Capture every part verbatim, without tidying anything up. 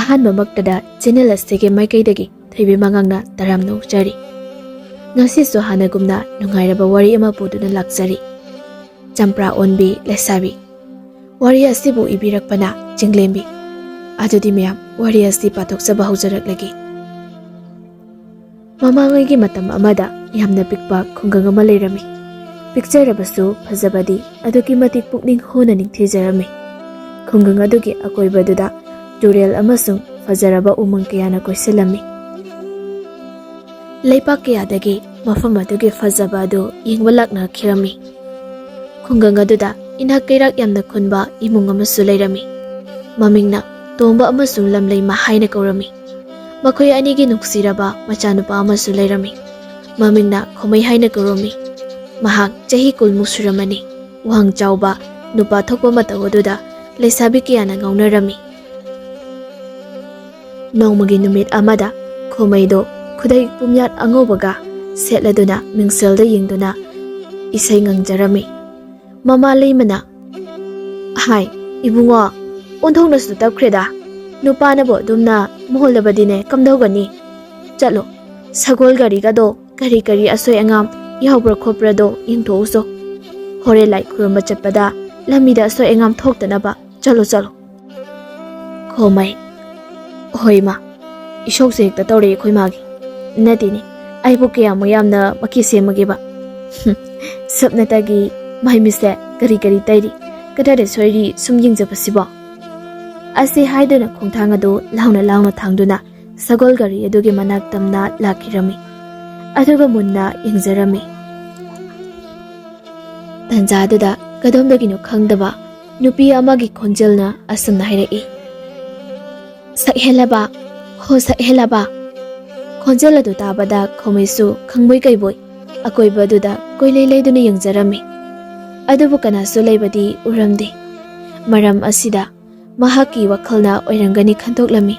ꯑꯍꯥꯟꯕꯃꯛꯇꯗ channel ꯑꯁꯤꯒꯤ ꯃꯥꯏꯀꯩꯗꯒꯤ ꯊꯣꯏꯕꯤ ꯃꯉꯥꯡꯅ ꯇꯔꯥꯝꯅ ꯑꯣꯛꯆꯔꯤ꯫ ꯉꯁꯤꯁꯨ ꯍꯥꯟꯅꯒꯨꯝꯅ ꯅꯨꯡꯉꯥꯏꯔꯕ ꯋꯥꯔꯤ ꯑꯃ ꯄꯨꯗꯨꯅ ꯂꯥꯛꯆꯔꯤ꯫ ꯆꯝꯄ꯭ꯔꯥ ꯑꯣꯟꯕꯤ ꯂꯩꯁꯥꯕꯤ꯫ ꯋꯥꯔꯤ ꯑꯁꯤꯕꯨ ꯏꯕꯤꯔꯛꯄꯅ ꯆꯤꯡꯂꯦꯝꯕꯤ꯫ ꯑꯗꯨꯗꯤ ꯃꯌꯥꯝ, ꯋꯥꯔꯤ ꯑꯁꯤ ꯄꯥꯊꯣꯛꯆꯕ ꯍꯧꯖꯔꯛꯂꯒꯦ꯫ ꯃꯃꯥꯡꯉꯩꯒꯤ ꯃꯇꯝ ꯑꯃꯗ ꯌꯥꯝꯅ ꯄꯤꯛꯄ ꯈꯨꯡꯒꯪ ꯑꯃ ꯂꯩꯔꯝꯃꯤ꯫ ꯄꯤꯛꯆꯔꯕꯁꯨ ꯐꯖꯕꯗꯤ ꯑꯗꯨꯛꯀꯤ ꯃꯇꯤꯛ ꯄꯨꯛꯅꯤꯡ ꯍꯨꯅ ꯅꯤꯡꯊꯤꯖꯔꯝꯃꯤ꯫ ꯈꯨꯡꯒꯪ ꯑꯗꯨꯒꯤ ꯑꯀꯣꯏꯕꯗꯨꯗ ꯇꯨꯔꯦꯜ ꯑꯃꯁꯨꯡ ꯐꯖꯔꯕ ꯎꯃꯪ ꯀꯌꯥꯅ ꯀꯣꯏꯁꯤꯜꯂꯝꯃꯤ꯫ ꯂꯩꯄꯥꯛ ꯀꯌꯥꯗꯒꯤ ꯃꯐꯝ ꯑꯗꯨꯒꯤ ꯐꯖꯕ ꯑꯗꯨ ꯌꯦꯡꯕ ꯂꯥꯛꯅꯈꯤꯔꯝꯃꯤ꯫ ꯈꯨꯡꯒꯪ ꯑꯗꯨꯗ ꯏꯅꯥꯛ ꯀꯩꯔꯥꯛ ꯌꯥꯝꯅ ꯈꯨꯟꯕ ꯏꯃꯨꯡ ꯑꯃꯁꯨ ꯂꯩꯔꯝꯃꯤ꯫ ꯃꯃꯤꯡꯅ ꯇꯣꯝꯕ ꯑꯃꯁꯨꯡ ꯂꯝꯂꯩꯃ ꯍꯥꯏꯅ ꯀꯧꯔꯝꯃꯤ꯫ ꯃꯈꯣꯏ ꯑꯅꯤꯒꯤ ꯅꯨꯡꯁꯤꯔꯕ ꯃꯆꯥꯅꯨꯄꯥ ꯑꯃꯁꯨ ꯂꯩꯔꯝꯃꯤ꯫ ꯃꯃꯤꯡꯅ ꯈꯣꯃꯩ ꯍꯥꯏꯅ ꯀꯧꯔꯝꯃꯤ꯫ ꯃꯍꯥꯛ ꯆꯍꯤ ꯀꯨꯟꯃꯨꯛ ꯁꯨꯔꯝꯃꯅꯤ꯫ ꯋꯥꯡ ꯆꯥꯎꯕ, ꯅꯨꯄꯥ ꯊꯣꯛꯄ ꯃꯇꯧ ꯑꯗꯨꯗ ꯂꯩꯁꯥꯕꯤ ꯀꯌꯥꯅ ꯉꯥꯎꯅꯔꯝꯃꯤ꯫ ꯅꯣꯡꯃꯒꯤ ꯅꯨꯃꯤꯠ ꯑꯃꯗ ꯈꯣꯃꯩꯗꯣ ꯈꯨꯗꯩ ꯄꯨꯝꯌꯥꯠ ꯑꯉꯧꯕꯒ ꯁꯦꯠꯂꯗꯨꯅ ꯃꯤꯡꯁꯦꯜꯗ ꯌꯦꯡꯗꯨꯅ ꯏꯁꯩ ꯉꯪꯖꯔꯝꯃꯤ꯫ ꯃꯃꯥ ꯂꯩꯃꯅ, "ꯍꯥꯏ, ꯏꯕꯨꯡꯉꯣ, ꯑꯣꯟꯊꯣꯛꯅꯁꯨ ꯇꯞꯈ꯭ꯔꯦꯗ꯫ ꯅꯨꯄꯥꯅꯕꯨ ꯑꯗꯨꯝꯅ ꯃꯣꯜꯂꯕꯗꯤꯅꯦ ꯀꯝꯗꯧꯒꯅꯤ? ꯆꯠꯂꯣ, ꯁꯒꯣꯜ ꯒꯥꯔꯤꯒꯗꯣ ꯀꯔꯤ ꯀꯔꯤ ꯑꯁꯣꯏ ꯑꯉꯥꯝ ꯌꯥꯎꯕ꯭ꯔꯥ ꯈꯣꯠꯄ꯭ꯔꯥꯗꯣ ꯌꯦꯡꯊꯣꯛꯎꯁꯣ꯫ ꯍꯣꯔꯦꯟ ꯂꯥꯏ ꯈꯨꯔꯨꯝꯕ ꯆꯠꯄꯗ ꯂꯝꯕꯤꯗ ꯑꯁꯣꯏ ꯑꯉꯥꯝ ꯊꯣꯛꯇꯅꯕ ꯆꯠꯂꯣ, ꯆꯠꯂꯣ꯫" ꯈꯣꯃꯩ, "ꯍꯣꯏ ꯏꯃꯥ, ꯏꯁꯧꯁꯦ ꯍꯦꯛꯇ ꯇꯧꯔꯛꯑꯦ ꯑꯩꯈꯣꯏ ꯃꯥꯒꯤ꯫ ꯅꯠꯇꯦꯅꯦ, ꯑꯩꯕꯨ ꯀꯌꯥꯃꯨꯛ ꯌꯥꯝꯅ ꯃꯈꯤ ꯁꯦꯝꯃꯒꯦꯕ? ꯍꯨꯝ, ꯁꯨꯞꯅꯇꯒꯤ ꯃꯥꯏ ꯃꯤꯠꯁꯦ ꯀꯔꯤ ꯀꯔꯤ ꯇꯩꯔꯤ, ꯀꯗꯥꯏꯗ ꯁꯣꯏꯔꯤ ꯁꯨꯝ ꯌꯦꯡꯖꯕꯁꯤꯕꯣ?" ꯑꯁꯤ ꯍꯥꯏꯗꯨꯅ ꯈꯣꯡꯊꯥꯡ ꯑꯗꯨ ꯂꯥꯎꯅ ꯂꯥꯎꯅ ꯊꯥꯡꯗꯨꯅ ꯁꯒꯣꯜ ꯒꯥꯔꯤ ꯑꯗꯨꯒꯤ ꯃꯅꯥꯛ ꯇꯝꯅ ꯂꯥꯛꯈꯤꯔꯝꯃꯤ꯫ ꯑꯗꯨꯒ ꯃꯨꯟꯅ ꯌꯦꯡꯖꯔꯝꯃꯤ꯫ ꯇꯟꯖꯥꯗꯨꯗ ꯀꯗꯣꯝꯗꯒꯤꯅꯣ ꯈꯪꯗꯕ ꯅꯨꯄꯤ ꯑꯃꯒꯤ ꯈꯣꯟꯖꯦꯜꯅ ꯑꯁꯨꯝꯅ ꯍꯥꯏꯔꯛꯏ, "ꯁꯛꯍꯦꯜꯂꯕ, ꯍꯣ ꯁꯛꯍꯦꯜꯂꯕ!" ꯈꯣꯟꯖꯦꯜ ꯑꯗꯨ ꯇꯥꯕꯗ ꯈꯣꯃꯩꯁꯨ ꯈꯪꯕꯣꯏ ꯀꯩꯕꯣꯏ ꯑꯀꯣꯏꯕꯗꯨꯗ ꯀꯣꯏꯂꯩ ꯂꯩꯗꯨꯅ ꯌꯦꯡꯖꯔꯝꯃꯤ꯫ ꯑꯗꯨꯕꯨ ꯀꯅꯥꯁꯨ ꯂꯩꯕꯗꯤ ꯎꯔꯝꯗꯦ꯫ ꯃꯔꯝ ꯑꯁꯤꯗ ꯃꯍꯥꯛꯀꯤ ꯋꯥꯈꯜꯅ ꯑꯣꯏꯔꯝꯒꯅꯤ ꯈꯟꯗꯣꯛꯂꯝꯃꯤ꯫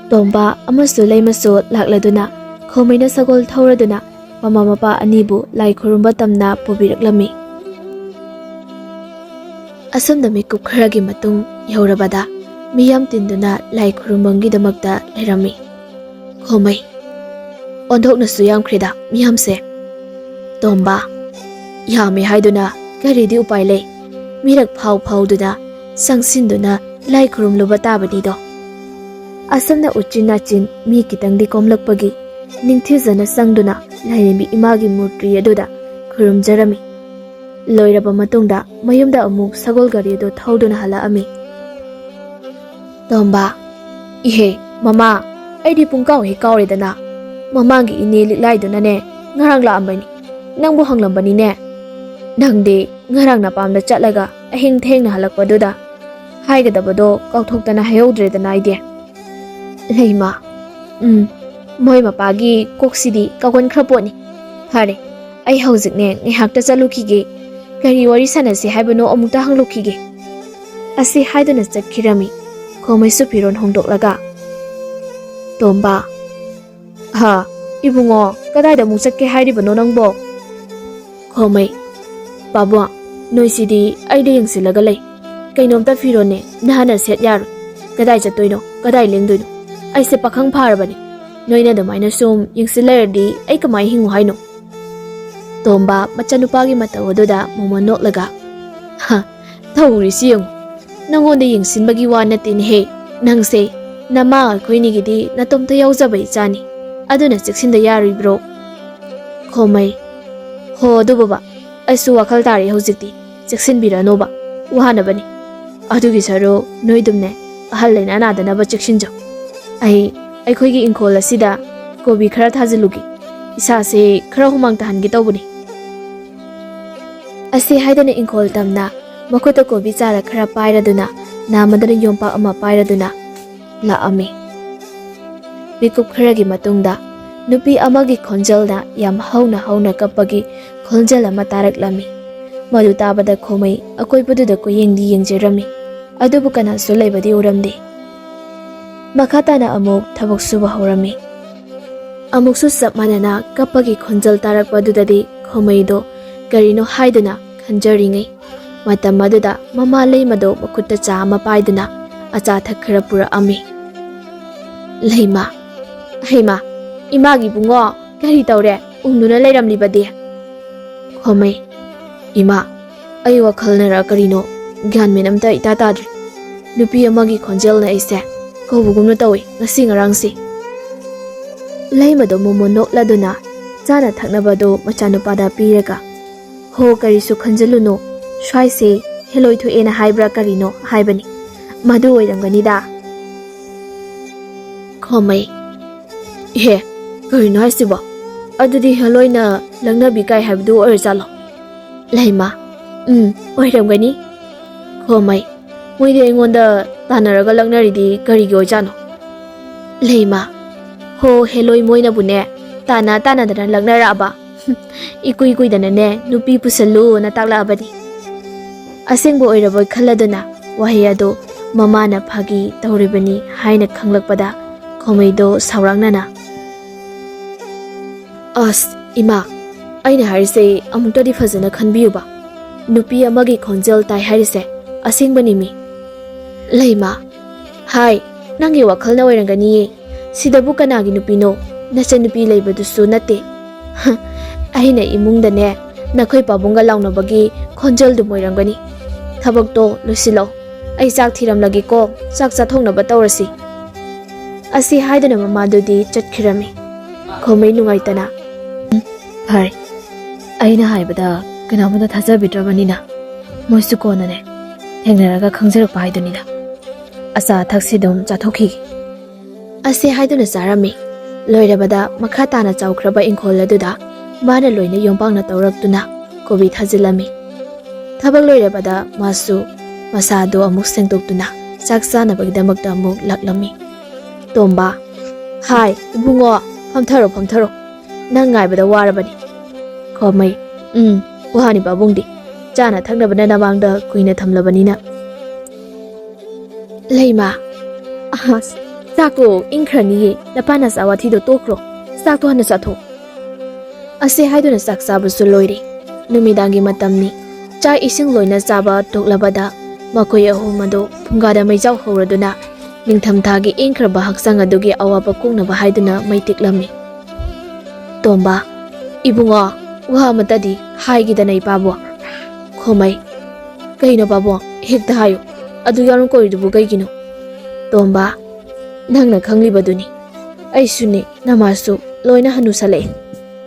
ꯇꯣꯝꯕ ꯑꯃꯁꯨ ꯂꯩꯃꯁꯨ ꯂꯥꯛꯂꯗꯨꯅ ꯈꯣꯃꯩꯅ ꯁꯒꯣꯜ ꯊꯧꯔꯗꯨꯅ ꯃꯃꯥ ꯃꯄꯥ ꯑꯅꯤꯕꯨ ꯂꯥꯏ ꯈꯨꯔꯨꯝꯕ ꯇꯝꯅ ꯄꯨꯕꯤꯔꯛꯂꯝꯃꯤ꯫ ꯑꯁꯨꯝꯅ ꯃꯤꯀꯨꯞ ꯈꯔꯒꯤ ꯃꯇꯨꯡ ꯌꯧꯔꯕꯗ ꯃꯤꯌꯥꯝ ꯇꯤꯟꯗꯨꯅ ꯂꯥꯏ ꯈꯨꯔꯨꯝꯐꯝꯒꯤꯗꯃꯛꯇ ꯂꯩꯔꯝꯃꯤ꯫ ꯈꯣꯃꯩ, ꯑꯣꯟꯊꯣꯛꯅꯁꯨ ꯌꯥꯝꯈ꯭ꯔꯦꯗ ꯃꯤꯌꯥꯝꯁꯦ꯫ ꯇꯣꯝꯕ, ꯌꯥꯝꯃꯦ ꯍꯥꯏꯗꯨꯅ ꯀꯔꯤꯗꯤ ꯎꯄꯥꯏ ꯂꯩ? ꯃꯤꯔꯛ ꯐꯥꯎ ꯐꯥꯎꯗꯨꯅ ꯆꯪꯁꯤꯟꯗꯨꯅ ꯂꯥꯏ ꯈꯨꯔꯨꯝꯂꯨꯕ ꯇꯥꯕꯅꯤꯗꯣ꯫ ꯑꯁꯨꯝꯅ ꯎꯆꯤꯟ ꯅꯥꯆꯤꯟ ꯃꯤ ꯈꯤꯇꯪꯗꯤ ꯀꯣꯝꯂꯛꯄꯒꯤ ꯅꯤꯡꯊꯤꯖꯅ ꯆꯪꯗꯨꯅ ꯂꯥꯏꯔꯦꯝꯕꯤ ꯏꯃꯥꯒꯤ ꯃꯨꯔꯇꯤ ꯑꯗꯨꯗ ꯈꯨꯔꯨꯝꯖꯔꯝꯃꯤ꯫ ꯂꯣꯏꯔꯕ ꯃꯇꯨꯡꯗ ꯃꯌꯨꯝꯗ ꯑꯃꯨꯛ ꯁꯒꯣꯜ ꯒꯥꯔꯤ ꯑꯗꯨ ꯊꯧꯗꯨꯅ ꯍꯜꯂꯛꯑꯝꯃꯤ꯫ ꯇꯣꯝꯕ, ꯏꯍꯦ, ꯃꯃꯥ, ꯑꯩꯗꯤ ꯄꯨꯡꯀꯥꯎ ꯍꯦꯛ ꯀꯥꯎꯔꯦꯗꯅ꯫ ꯃꯃꯥꯡꯒꯤ ꯏꯅꯦ ꯂꯤꯛꯂꯥꯏꯗꯨꯅꯅꯦ ꯉꯔꯥꯡ ꯂꯥꯛꯑꯝꯕꯅꯤ꯫ ꯅꯪꯕꯨ ꯍꯪꯂꯝꯕꯅꯤꯅꯦ꯫ ꯅꯪꯗꯤ ꯉꯔꯥꯡ ꯅꯄꯥꯝꯗ ꯆꯠꯂꯒ ꯑꯍꯤꯡ ꯊꯦꯡꯅ ꯍꯜꯂꯛꯄꯗꯨꯗ ꯍꯥꯏꯒꯗꯕꯗꯣ ꯀꯥꯎꯊꯣꯛꯇꯅ ꯍꯥꯏꯍꯧꯗ꯭ꯔꯦꯗꯅ ꯑꯩꯗꯤ꯫ ꯂꯩꯃ, ꯎꯝ, ꯃꯣꯏ ꯃꯄꯥꯒꯤ ꯀꯣꯛꯁꯤꯗꯤ ꯀꯥꯎꯒꯟꯈ꯭ꯔ ꯄꯣꯠꯅꯤ꯫ ꯐꯔꯦ, ꯑꯩ ꯍꯧꯖꯤꯛꯅꯦ ꯉꯥꯏꯍꯥꯛꯇ ꯆꯠꯂꯨꯈꯤꯒꯦ꯫ ꯀꯔꯤ ꯋꯥꯔꯤ ꯁꯥꯟꯅꯁꯤ ꯍꯥꯏꯕꯅꯣ ꯑꯃꯨꯛꯇ ꯍꯪꯂꯨꯈꯤꯒꯦ꯫ ꯑꯁꯤ ꯍꯥꯏꯗꯨꯅ ꯆꯠꯈꯤꯔꯝꯃꯤ꯫ ꯈꯣꯃꯩꯁꯨ ꯐꯤꯔꯣꯜ ꯍꯣꯡꯗꯣꯛꯂꯒ꯫ ꯇꯣꯝꯕ, ꯍꯥ, ꯏꯕꯨꯡꯉꯣ, ꯀꯗꯥꯏꯗ ꯑꯃꯨꯛ ꯆꯠꯀꯦ ꯍꯥꯏꯔꯤꯕꯅꯣ ꯅꯪꯕꯣ? ꯈꯣꯃꯩ, ꯄꯥꯕꯨꯡ, ꯅꯣꯏꯁꯤꯗꯤ ꯑꯩꯗ ꯌꯦꯡꯁꯤꯜꯂꯒ ꯂꯩ꯫ ꯀꯩꯅꯣꯝꯇ ꯐꯤꯔꯣꯟꯅꯦ ꯅꯍꯥꯟꯅ ꯁꯦꯠ ꯌꯥꯔꯣꯏ꯫ ꯀꯗꯥꯏ ꯆꯠꯇꯣꯏꯅꯣ, ꯀꯗꯥꯏ ꯂꯦꯡꯗꯣꯏꯅꯣ? ꯑꯩꯁꯦ ꯄꯥꯈꯪ ꯐꯥꯔꯕꯅꯦ꯫ ꯅꯣꯏꯅ ꯑꯗꯨꯃꯥꯏꯅ ꯁꯨꯝ ꯌꯦꯡꯁꯤꯜ ꯂꯩꯔꯗꯤ ꯑꯩ ꯀꯃꯥꯏ ꯍꯤꯡꯉꯨ ꯍꯥꯏꯅꯣ? ꯇꯣꯝꯕ ꯃꯆꯥꯅꯨꯄꯥꯒꯤ ꯃꯇꯧ ꯑꯗꯨꯗ ꯃꯣꯃꯣꯟ ꯅꯣꯛꯂꯒ, ꯍ, ꯇꯧꯔꯤꯁꯤ ꯌꯦꯡꯉꯨ꯫ ꯅꯪꯉꯣꯟꯗ ꯌꯦꯡꯁꯤꯟꯕꯒꯤ ꯋꯥ ꯅꯠꯇꯦꯅꯦꯍꯦ꯫ ꯅꯪꯁꯦ ꯅꯃꯥ ꯑꯩꯈꯣꯏꯅꯤꯒꯤꯗꯤ ꯅꯇꯣꯝꯇ ꯌꯥꯎꯖꯕ ꯏꯆꯥꯅꯤ꯫ ꯑꯗꯨꯅ ꯆꯦꯛꯁꯤꯟꯗ ꯌꯥꯔꯣꯏꯕ꯭ꯔꯣ? ꯈꯣꯃꯩ, ꯍꯣ ꯑꯗꯨ ꯕꯕꯥ, ꯑꯩꯁꯨ ꯋꯥꯈꯜ ꯇꯥꯔꯦ ꯍꯧꯖꯤꯛꯇꯤ꯫ ꯆꯦꯛꯁꯤꯟꯕꯤꯔꯅꯣꯕ, ꯋꯥꯅꯕꯅꯤ꯫ ꯑꯗꯨꯒꯤ ꯁꯔꯨꯛ ꯅꯣꯏꯗꯨꯝꯅꯦ ꯑꯍꯜ ꯂꯩꯅꯥ ꯅꯥꯗꯅꯕ ꯆꯦꯛꯁꯤꯟꯖꯧ꯫ ꯑꯩ ꯑꯩꯈꯣꯏꯒꯤ ꯏꯪꯈꯣꯜ ꯑꯁꯤꯗ ꯀꯣꯕꯤ ꯈꯔ ꯊꯥꯖꯤꯜꯂꯨꯒꯦ꯫ ꯏꯁꯥꯁꯦ ꯈꯔ ꯍꯨꯃꯥꯡ ꯇꯥꯍꯟꯒꯦ ꯇꯧꯕꯅꯤ꯫ ꯑꯁꯤ ꯍꯥꯏꯗꯅ ꯏꯪꯈꯣꯜ ꯇꯝꯅ ꯃꯈꯨꯠꯇ ꯀꯣꯕꯤ ꯆꯥꯔ ꯈꯔ ꯄꯥꯏꯔꯗꯨꯅ ꯅꯥꯃꯗꯅ ꯌꯣꯝꯄꯥꯛ ꯑꯃ ꯄꯥꯏꯔꯗꯨꯅ ꯂꯥꯛꯑꯝꯃꯤ꯫ ꯃꯤꯀꯨꯞ ꯈꯔꯒꯤ ꯃꯇꯨꯡꯗ ꯅꯨꯄꯤ ꯑꯃꯒꯤ ꯈꯣꯟꯖꯦꯜꯅ ꯌꯥꯝ ꯍꯧꯅ ꯍꯧꯅ ꯀꯞꯄꯒꯤ ꯈꯣꯟꯖꯦꯜ ꯑꯃ ꯇꯥꯔꯛꯂꯝꯃꯤ꯫ ꯃꯗꯨ ꯇꯥꯕꯗ ꯈꯣꯃꯩ ꯑꯀꯣꯏꯕꯗꯨꯗ ꯀꯨꯌꯦꯡꯗꯤ ꯌꯦꯡꯖꯔꯝꯃꯤ, ꯑꯗꯨꯕꯨ ꯀꯅꯥꯁꯨ ꯂꯩꯕꯗꯤ ꯎꯔꯝꯗꯦ꯫ ꯃꯈꯥ ꯇꯥꯅ ꯑꯃꯨꯛ ꯊꯕꯛ ꯁꯨꯕ ꯍꯧꯔꯝꯃꯤ꯫ ꯑꯃꯨꯛꯁꯨ ꯆꯞ ꯃꯥꯟꯅꯅ ꯀꯞꯄꯒꯤ ꯈꯣꯟꯖꯦꯜ ꯇꯥꯔꯛꯄꯗꯨꯗꯗꯤ ꯈꯣꯃꯩꯗꯣ ꯀꯔꯤꯅꯣ ꯍꯥꯏꯗꯨꯅ ꯈꯟꯖꯔꯤꯉꯩ ꯃꯇꯝ ꯑꯗꯨꯗ ꯃꯃꯥ ꯂꯩꯃꯗꯣ ꯃꯈꯨꯠꯇ ꯆꯥ ꯑꯃ ꯄꯥꯏꯗꯨꯅ ꯑꯆꯥ ꯑꯊꯛ ꯈꯔ ꯄꯨꯔꯛꯑꯝꯃꯤ꯫ ꯂꯩꯃ, ꯍꯩꯃ, ꯏꯃꯥꯒꯤ ꯏꯕꯨꯡꯉꯣ, ꯀꯔꯤ ꯇꯧꯔꯦ? ꯎꯪꯗꯨꯅ ꯂꯩꯔꯝꯂꯤꯕꯗꯤ? ꯈꯣꯃꯩ, ꯏꯃꯥ, ꯑꯩ ꯋꯥꯈꯜꯅꯔ ꯀꯔꯤꯅꯣ ꯒ꯭ꯌꯥꯟ ꯃꯦꯟ ꯑꯝꯇ ꯏꯇꯥ ꯇꯥꯗ꯭ꯔꯦ꯫ ꯅꯨꯄꯤ ꯑꯃꯒꯤ ꯈꯣꯟꯖꯦꯜꯅ ꯑꯩꯁꯦ ꯀꯧꯕꯒꯨꯝꯅ ꯇꯧꯏ ꯉꯁꯤ ꯉꯔꯥꯡꯁꯤ꯫ ꯂꯩꯃꯗꯣ ꯃꯣꯃꯣꯟ ꯅꯣꯛꯂꯗꯨꯅ ꯆꯥꯅ ꯊꯛꯅꯕꯗꯣ ꯃꯆꯥꯅꯨꯄꯥꯗ ꯄꯤꯔꯒ, "ꯍꯣ, ꯀꯔꯤꯁꯨ ꯈꯟꯖꯤꯜꯂꯨꯅꯨ, ꯁ꯭ꯋꯥꯏꯁꯦ ꯍꯦꯂꯣꯏ ꯊꯣꯛꯑꯦꯅ ꯍꯥꯏꯕ꯭ꯔꯥ ꯀꯔꯤꯅꯣ ꯍꯥꯏꯕꯅꯤ, ꯃꯗꯨ ꯑꯣꯏꯔꯝꯒꯅꯤꯗ"꯫ ꯈꯣꯃꯩ, "ꯏꯍꯦ, ꯀꯔꯤꯅꯣ ꯍꯥꯏꯁꯤꯕꯣ? ꯑꯗꯨꯗꯤ ꯍꯦꯂꯣꯏꯅ ꯂꯛꯅꯕꯤ ꯀꯥꯏ ꯍꯥꯏꯕꯗꯨ ꯑꯣꯏꯔꯖꯥꯠꯂꯣ?" ꯂꯩꯃ, "ꯎꯝ, ꯑꯣꯏꯔꯝꯒꯅꯤ"꯫ ꯈꯣꯃꯩ, "ꯃꯣꯏꯗꯤ ꯑꯩꯉꯣꯟꯗ ꯇꯥꯟꯅꯔꯒ ꯂꯛꯅꯔꯤꯗꯤ ꯀꯔꯤꯒꯤ ꯑꯣꯏꯖꯥꯠꯅꯣ?" ꯂꯩꯃ, "ꯍꯣ, ꯍꯦꯂꯣꯏ ꯃꯣꯏꯅꯕꯨꯅꯦ ꯇꯥꯟꯅ ꯇꯥꯟꯅꯗꯅ ꯂꯛꯅꯔꯛꯑꯕ꯫ ꯏꯀꯨꯏ ꯀꯨꯏꯗꯅꯅꯦ ꯅꯨꯄꯤ ꯄꯨꯁꯜꯂꯨꯅ ꯇꯥꯛꯂꯛꯑꯕꯅꯤ"꯫ ꯑꯁꯦꯡꯕ ꯑꯣꯏꯔꯕꯣꯏ ꯈꯜꯂꯗꯨꯅ ꯋꯥꯍꯩ ꯑꯗꯨ ꯃꯃꯥꯅ ꯐꯥꯒꯤ ꯇꯧꯔꯤꯕꯅꯤ ꯍꯥꯏꯅ ꯈꯪꯂꯛꯄꯗ ꯈꯣꯃꯩꯗꯣ ꯁꯥꯎꯔꯥꯛꯅꯅ, "ꯑꯁ, ꯏꯃꯥ, ꯑꯩꯅ ꯍꯥꯏꯔꯤꯁꯦ ꯑꯃꯨꯛꯇꯗꯤ ꯐꯖꯅ ꯈꯟꯕꯤꯌꯨꯕ꯫ ꯅꯨꯄꯤ ꯑꯃꯒꯤ ꯈꯣꯟꯖꯦꯜ ꯇꯥꯏ ꯍꯥꯏꯔꯤꯁꯦ ꯑꯁꯦꯡꯕꯅꯤꯃꯤ"꯫ ꯂꯩꯃ, "ꯍꯥꯏ, ꯅꯪꯒꯤ ꯋꯥꯈꯜꯅ ꯑꯣꯏꯔꯝꯒꯅꯤꯌꯦ꯫ ꯁꯤꯗꯕꯨ ꯀꯅꯥꯒꯤ ꯅꯨꯄꯤꯅꯣ? ꯅꯆꯟꯅꯨꯄꯤ ꯂꯩꯕꯗꯨꯁꯨ ꯅꯠꯇꯦ꯫ ꯑꯩꯅ ꯏꯃꯨꯡꯗꯅꯦ ꯅꯈꯣꯏ ꯄꯥꯕꯨꯡꯒ ꯂꯥꯎꯅꯕꯒꯤ ꯈꯣꯟꯖꯦꯜꯗꯨ ꯑꯣꯏꯔꯝꯒꯅꯤ꯫ ꯊꯕꯛꯇꯣ ꯂꯣꯏꯁꯤꯜꯂꯣ꯫ ꯑꯩ ꯆꯥꯛ ꯊꯤꯔꯝꯂꯒꯦꯀꯣ, ꯆꯥꯛ ꯆꯥꯊꯣꯛꯅꯕ ꯇꯧꯔꯁꯤ"꯫ ꯑꯁꯤ ꯍꯥꯏꯗꯨꯅ ꯃꯃꯥꯗꯨꯗꯤ ꯆꯠꯈꯤꯔꯝꯃꯤ꯫ ꯈꯣꯃꯩ ꯅꯨꯡꯉꯥꯏꯇꯅ, "ꯎꯝ, ꯐꯔꯦ꯫ ꯑꯩꯅ ꯍꯥꯏꯕꯗ ꯀꯅꯥꯃꯠꯇ ꯊꯥꯖꯕꯤꯗ꯭ꯔꯕꯅꯤꯅ ꯃꯣꯏꯁꯨ ꯀꯣꯟꯅꯅꯦ ꯊꯦꯡꯅꯔꯒ ꯈꯪꯖꯔꯛꯄ ꯍꯥꯏꯗꯨꯅꯤꯗ꯫ ꯑꯆꯥ ꯑꯊꯛꯁꯤ ꯑꯗꯨꯝ ꯆꯥꯊꯣꯛꯈꯤꯒꯦ"꯫ ꯑꯁꯤ ꯍꯥꯏꯗꯨꯅ ꯆꯥꯔꯝꯃꯤ꯫ ꯂꯣꯏꯔꯕꯗ ꯃꯈꯥ ꯇꯥꯅ ꯆꯥꯎꯈ꯭ꯔꯕ ꯏꯪꯈꯣꯜ ꯑꯗꯨꯗ ꯃꯥꯅ ꯂꯣꯏꯅ ꯌꯣꯝꯄꯥꯛꯅ ꯇꯧꯔꯛꯇꯨꯅ ꯀꯣꯕꯤ ꯊꯥꯖꯤꯜꯂꯝꯃꯤ꯫ ꯊꯕꯛ ꯂꯣꯏꯔꯕꯗ ꯃꯥꯁꯨ ꯃꯁꯥꯗꯨ ꯑꯃꯨꯛ ꯁꯦꯡꯗꯣꯛꯇꯨꯅ ꯆꯥꯛ ꯆꯥꯅꯕꯒꯤꯗꯃꯛꯇ ꯑꯃꯨꯛ ꯂꯥꯛꯂꯝꯃꯤ꯫ ꯇꯣꯝꯕ, "ꯍꯥꯏ, ꯏꯕꯨꯡꯉꯣ, ꯐꯝꯊꯔꯣ, ꯐꯝꯊꯔꯣ꯫ ꯅꯪ ꯉꯥꯏꯕꯗ ꯋꯥꯔꯕꯅꯤ"꯫ ꯈꯣꯃꯩ, "ꯎꯝ, ꯋꯥꯅꯤ ꯄꯥꯕꯨꯡꯗꯤ꯫ ꯆꯥꯅ ꯊꯛꯅꯕꯅ ꯅꯃꯥꯡꯗ ꯀꯨꯏꯅ ꯊꯝꯂꯕꯅꯤꯅ"꯫ ꯂꯩꯃ, "ꯑꯁ, ꯆꯥꯛꯇꯣ ꯏꯪꯈ꯭ꯔꯅꯤꯌꯦ, ꯅꯄꯥ ꯅꯆꯥ ꯋꯥꯊꯤꯗꯣ ꯇꯣꯛꯈ꯭ꯔꯣ, ꯆꯥꯛꯇꯣ ꯍꯥꯟꯅ ꯆꯥꯊꯣꯛ"꯫ ꯑꯁꯤ ꯍꯥꯏꯗꯨꯅ ꯆꯥꯛ ꯆꯥꯕꯁꯨ ꯂꯣꯏꯔꯦ꯫ ꯅꯨꯃꯤꯗꯥꯡꯒꯤ ꯃꯇꯝꯅꯤ꯫ ꯆꯥꯛ ꯏꯁꯤꯡ ꯂꯣꯏꯅ ꯆꯥꯕ ꯇꯣꯛꯂꯕꯗ ꯃꯈꯣꯏ ꯑꯍꯨꯝ ꯑꯗꯨ ꯐꯨꯡꯒꯥꯗ ꯃꯩꯖꯥꯎ ꯍꯧꯔꯗꯨꯅ ꯅꯤꯡꯊꯝꯊꯥꯒꯤ ꯏꯪꯈ꯭ꯔꯕ ꯍꯛꯆꯥꯡ ꯑꯗꯨꯒꯤ ꯑꯋꯥꯕ ꯀꯣꯛꯅꯕ ꯍꯥꯏꯗꯨꯅ ꯃꯩ ꯇꯤꯛꯂꯝꯃꯤ꯫ ꯇꯣꯝꯕ, ꯏꯕꯨꯡꯉꯣ, ꯋꯥ ꯑꯃꯇꯗꯤ ꯍꯥꯏꯒꯦꯗꯅ ꯏꯄꯥꯕꯣ꯫ ꯈꯣꯃꯩ, ꯀꯩꯅꯣ ꯄꯥꯕꯣ, ꯍꯦꯛꯇ ꯍꯥꯏꯌꯨ꯫ ꯑꯗꯨ ꯌꯥꯎꯔꯝ ꯀꯧꯔꯤꯗꯨꯕꯨ ꯀꯩꯒꯤꯅꯣ? ꯇꯣꯝꯕ, ꯅꯪꯅ ꯈꯪꯂꯤꯕꯗꯨꯅꯤ꯫ ꯑꯩꯁꯨꯅꯤ, ꯅꯃꯥꯁꯨ ꯂꯣꯏꯅ ꯍꯅꯨꯁꯜꯂꯛꯑꯦ꯫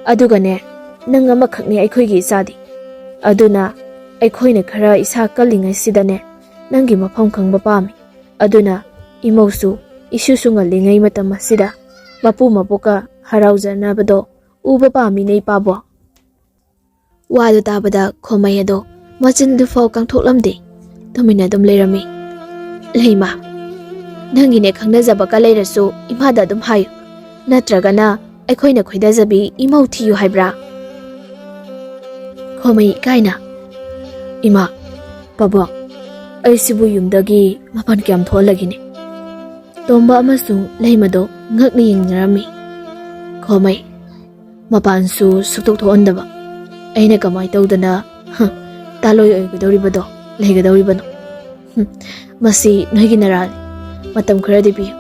ꯑꯗꯨꯒꯅꯦ, ꯅꯪ ꯑꯃꯈꯛꯅꯤ ꯑꯩꯈꯣꯏꯒꯤ ꯏꯆꯥꯗꯤ꯫ ꯑꯗꯨꯅ ꯑꯩꯈꯣꯏꯅ ꯈꯔ ꯏꯁꯥ ꯀꯜꯂꯤꯉꯩꯁꯤꯗꯅꯦ, ꯅꯪꯒꯤ ꯃꯐꯝ ꯈꯪꯕ ꯄꯥꯝꯃꯤ꯫ ꯑꯗꯨꯅ ꯏꯃꯧꯁꯨ ꯏꯁꯨꯁꯨ ꯉꯜꯂꯤꯉꯩ ꯃꯇꯝ ꯑꯁꯤꯗ ꯃꯄꯨ ꯃꯄꯣꯛꯀ ꯍꯔꯥꯎꯖꯅꯕꯗꯣ ꯎꯕ ꯄꯥꯝꯃꯤꯅꯦ ꯏꯄꯥꯕꯣ꯫ ꯋꯥꯗꯨ ꯇꯥꯕꯗ ꯈꯣꯃꯩ ꯑꯗꯣ ꯃꯆꯤꯟꯗꯨꯐꯥꯎ ꯀꯥꯡꯊꯣꯛꯂꯝꯗꯦ꯫ ꯇꯨꯃꯤꯟꯅ ꯑꯗꯨꯝ ꯂꯩꯔꯝꯃꯤ꯫ ꯂꯩꯃ, ꯅꯪꯒꯤꯅꯦ ꯈꯪꯅꯖꯕꯒ ꯂꯩꯔꯁꯨ ꯏꯃꯥꯗ ꯑꯗꯨꯝ ꯍꯥꯏꯌꯨ꯫ ꯅꯠꯇ꯭ꯔꯒꯅ ꯑꯩꯈꯣꯏꯅ ꯈꯣꯏꯗꯥꯖꯕꯤ ꯏꯃꯧ ꯊꯤꯌꯨ ꯍꯥꯏꯕ꯭ꯔꯥ? ꯈꯣꯃꯩ ꯏꯀꯥꯏꯅ, ꯏꯃꯥ, ꯄꯥꯕꯣ, ꯑꯩꯁꯤꯕꯨ ꯌꯨꯝꯗꯒꯤ ꯃꯄꯥꯟ ꯀꯌꯥꯝ ꯊꯣꯛꯍꯜꯂꯒꯦꯅꯦ? ꯇꯣꯝꯕ ꯑꯃꯁꯨꯡ ꯂꯩꯃꯗꯣ ꯉꯛꯅ ꯌꯦꯡꯅꯔꯝꯃꯤ꯫ ꯈꯣꯃꯩ, ꯃꯄꯥꯟꯁꯨ ꯁꯨꯛꯊꯣꯛ ꯊꯣꯛꯍꯟꯗꯕ꯫ ꯑꯩꯅ ꯀꯃꯥꯏ ꯇꯧꯗꯅ, ꯍ, ꯇꯥꯂꯣꯏ ꯑꯣꯏꯒꯗꯧꯔꯤꯕꯗꯣ, ꯂꯩꯒꯗꯧꯔꯤꯕꯅꯣ? ꯍꯨꯝ, ꯃꯁꯤ ꯅꯣꯏꯒꯤ ꯅꯔꯥꯜꯅꯤ꯫ ꯃꯇꯝ ꯈꯔꯗꯤ ꯄꯤꯌꯨ,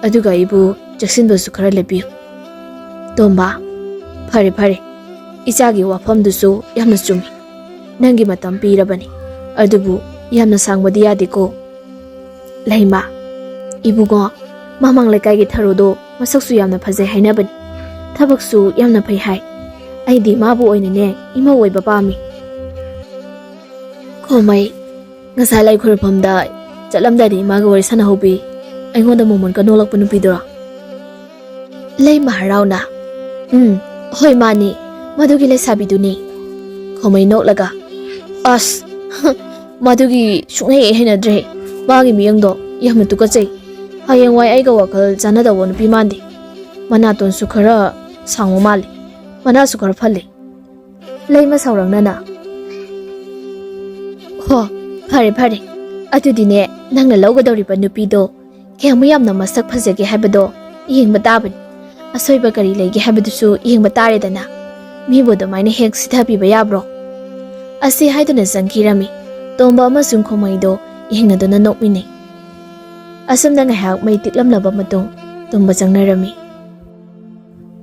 ꯑꯗꯨꯒ ꯑꯩꯕꯨ ꯆꯦꯛꯁꯤꯟꯕꯁꯨ ꯈꯔ ꯂꯦꯞꯄꯤꯌꯨ꯫ ꯇꯣꯝꯕ, ꯐꯔꯦ, ꯐꯔꯦ꯫ ꯏꯆꯥꯒꯤ ꯋꯥꯐꯝꯗꯨꯁꯨ ꯌꯥꯝꯅ ꯆꯨꯝꯃꯤ꯫ ꯅꯪꯒꯤ ꯃꯇꯝ ꯄꯤꯔꯕꯅꯤ, ꯑꯗꯨꯕꯨ ꯌꯥꯝꯅ ꯁꯥꯡꯕꯗꯤ ꯌꯥꯗꯦꯀꯣ꯫ ꯂꯩꯃ, ꯏꯕꯨꯡꯉꯣ, ꯃꯃꯥꯡ ꯂꯩꯀꯥꯏꯒꯤ ꯊꯔꯣꯗꯣ ꯃꯁꯛꯁꯨ ꯌꯥꯝꯅ ꯐꯖꯩ ꯍꯥꯏꯅꯕꯅꯤ꯫ ꯊꯕꯛꯁꯨ ꯌꯥꯝꯅ ꯐꯩ ꯍꯥꯏ꯫ ꯑꯩꯗꯤ ꯃꯥꯕꯨ ꯑꯣꯏꯅꯅꯦ ꯏꯃꯧ ꯑꯣꯏꯕ ꯄꯥꯝꯃꯤ꯫ ꯈꯣꯃꯩ, ꯉꯁꯥꯏ ꯂꯥꯏ ꯈꯨꯔꯨꯝꯐꯝꯗ ꯆꯠꯂꯝꯗꯥꯏꯗ ꯏꯃꯥꯒ ꯋꯥꯔꯤ ꯁꯥꯟꯅꯍꯧꯕꯤ, ꯑꯩꯉꯣꯟꯗ ꯃꯣꯃꯣꯟꯒ ꯅꯣꯛꯂꯛꯄ ꯅꯨꯄꯤꯗꯨꯔꯣ? ꯂꯩꯃ ꯍꯔꯥꯎꯅ, "ꯎꯝ, ꯍꯣꯏ ꯃꯥꯅꯤ, ꯃꯗꯨꯒꯤ ꯂꯩꯁꯥꯕꯤꯗꯨꯅꯤ꯫" ꯈꯣꯃꯩ ꯅꯣꯛꯂꯒ, "ꯑꯁ, ꯃꯗꯨꯒꯤ ꯁꯨꯡꯍꯩ ꯍꯦꯛ ꯍꯩꯅꯗ꯭ꯔꯦ꯫ ꯃꯥꯒꯤ ꯃꯤꯌꯦꯡꯗꯣ ꯌꯥꯝꯅ ꯇꯨꯀꯠꯆꯩ꯫ ꯍꯌꯦꯡꯋꯥꯏ ꯑꯩꯒ ꯋꯥꯈꯜ ꯆꯥꯟꯅꯗꯧꯕ ꯅꯨꯄꯤ ꯃꯥꯟꯗꯦ꯫ ꯃꯅꯥꯇꯣꯟꯁꯨ ꯈꯔ ꯁꯥꯡꯕ ꯃꯥꯜꯂꯤ꯫ ꯃꯅꯥꯁꯨ ꯈꯔ ꯐꯜꯂꯤ꯫" ꯂꯩꯃ ꯁꯥꯎꯔꯛꯅꯅ, "ꯍꯣ, ꯐꯔꯦ, ꯐꯔꯦ꯫ ꯑꯗꯨꯗꯤꯅꯦ, ꯅꯪꯅ ꯂꯧꯒꯗꯧꯔꯤꯕ ꯅꯨꯄꯤꯗꯣ ꯀꯌꯥꯃꯨꯛ ꯌꯥꯝꯅ ꯃꯁꯛ ꯐꯖꯒꯦ ꯍꯥꯏꯕꯗꯣ ꯌꯦꯡꯕ ꯇꯥꯕꯅꯤ꯫ ꯑꯁꯣꯏꯕ ꯀꯔꯤ ꯂꯩꯒꯦ ꯍꯥꯏꯕꯗꯨꯁꯨ ꯌꯦꯡꯕ ꯇꯥꯔꯦꯗꯅ꯫ ꯃꯤꯕꯨ ꯑꯗꯨꯃꯥꯏꯅ ꯍꯦꯛ ꯁꯤꯊꯕꯤꯕ ꯌꯥꯕ꯭ꯔꯣ?" ꯑꯁꯤ ꯍꯥꯏꯗꯨꯅ ꯆꯪꯈꯤꯔꯝꯃꯤ꯫ ꯇꯣꯝꯕ ꯑꯃꯁꯨꯡ ꯈꯣꯃꯩꯗꯣ ꯌꯦꯡꯅꯗꯨꯅ ꯅꯣꯛꯃꯤꯟꯅꯩ꯫ ꯑꯁꯨꯝꯅ ꯉꯥꯏꯍꯥꯛ ꯃꯩ ꯇꯤꯛꯂꯝꯂꯕ ꯃꯇꯨꯡ ꯇꯨꯝꯕ ꯆꯪꯅꯔꯝꯃꯤ꯫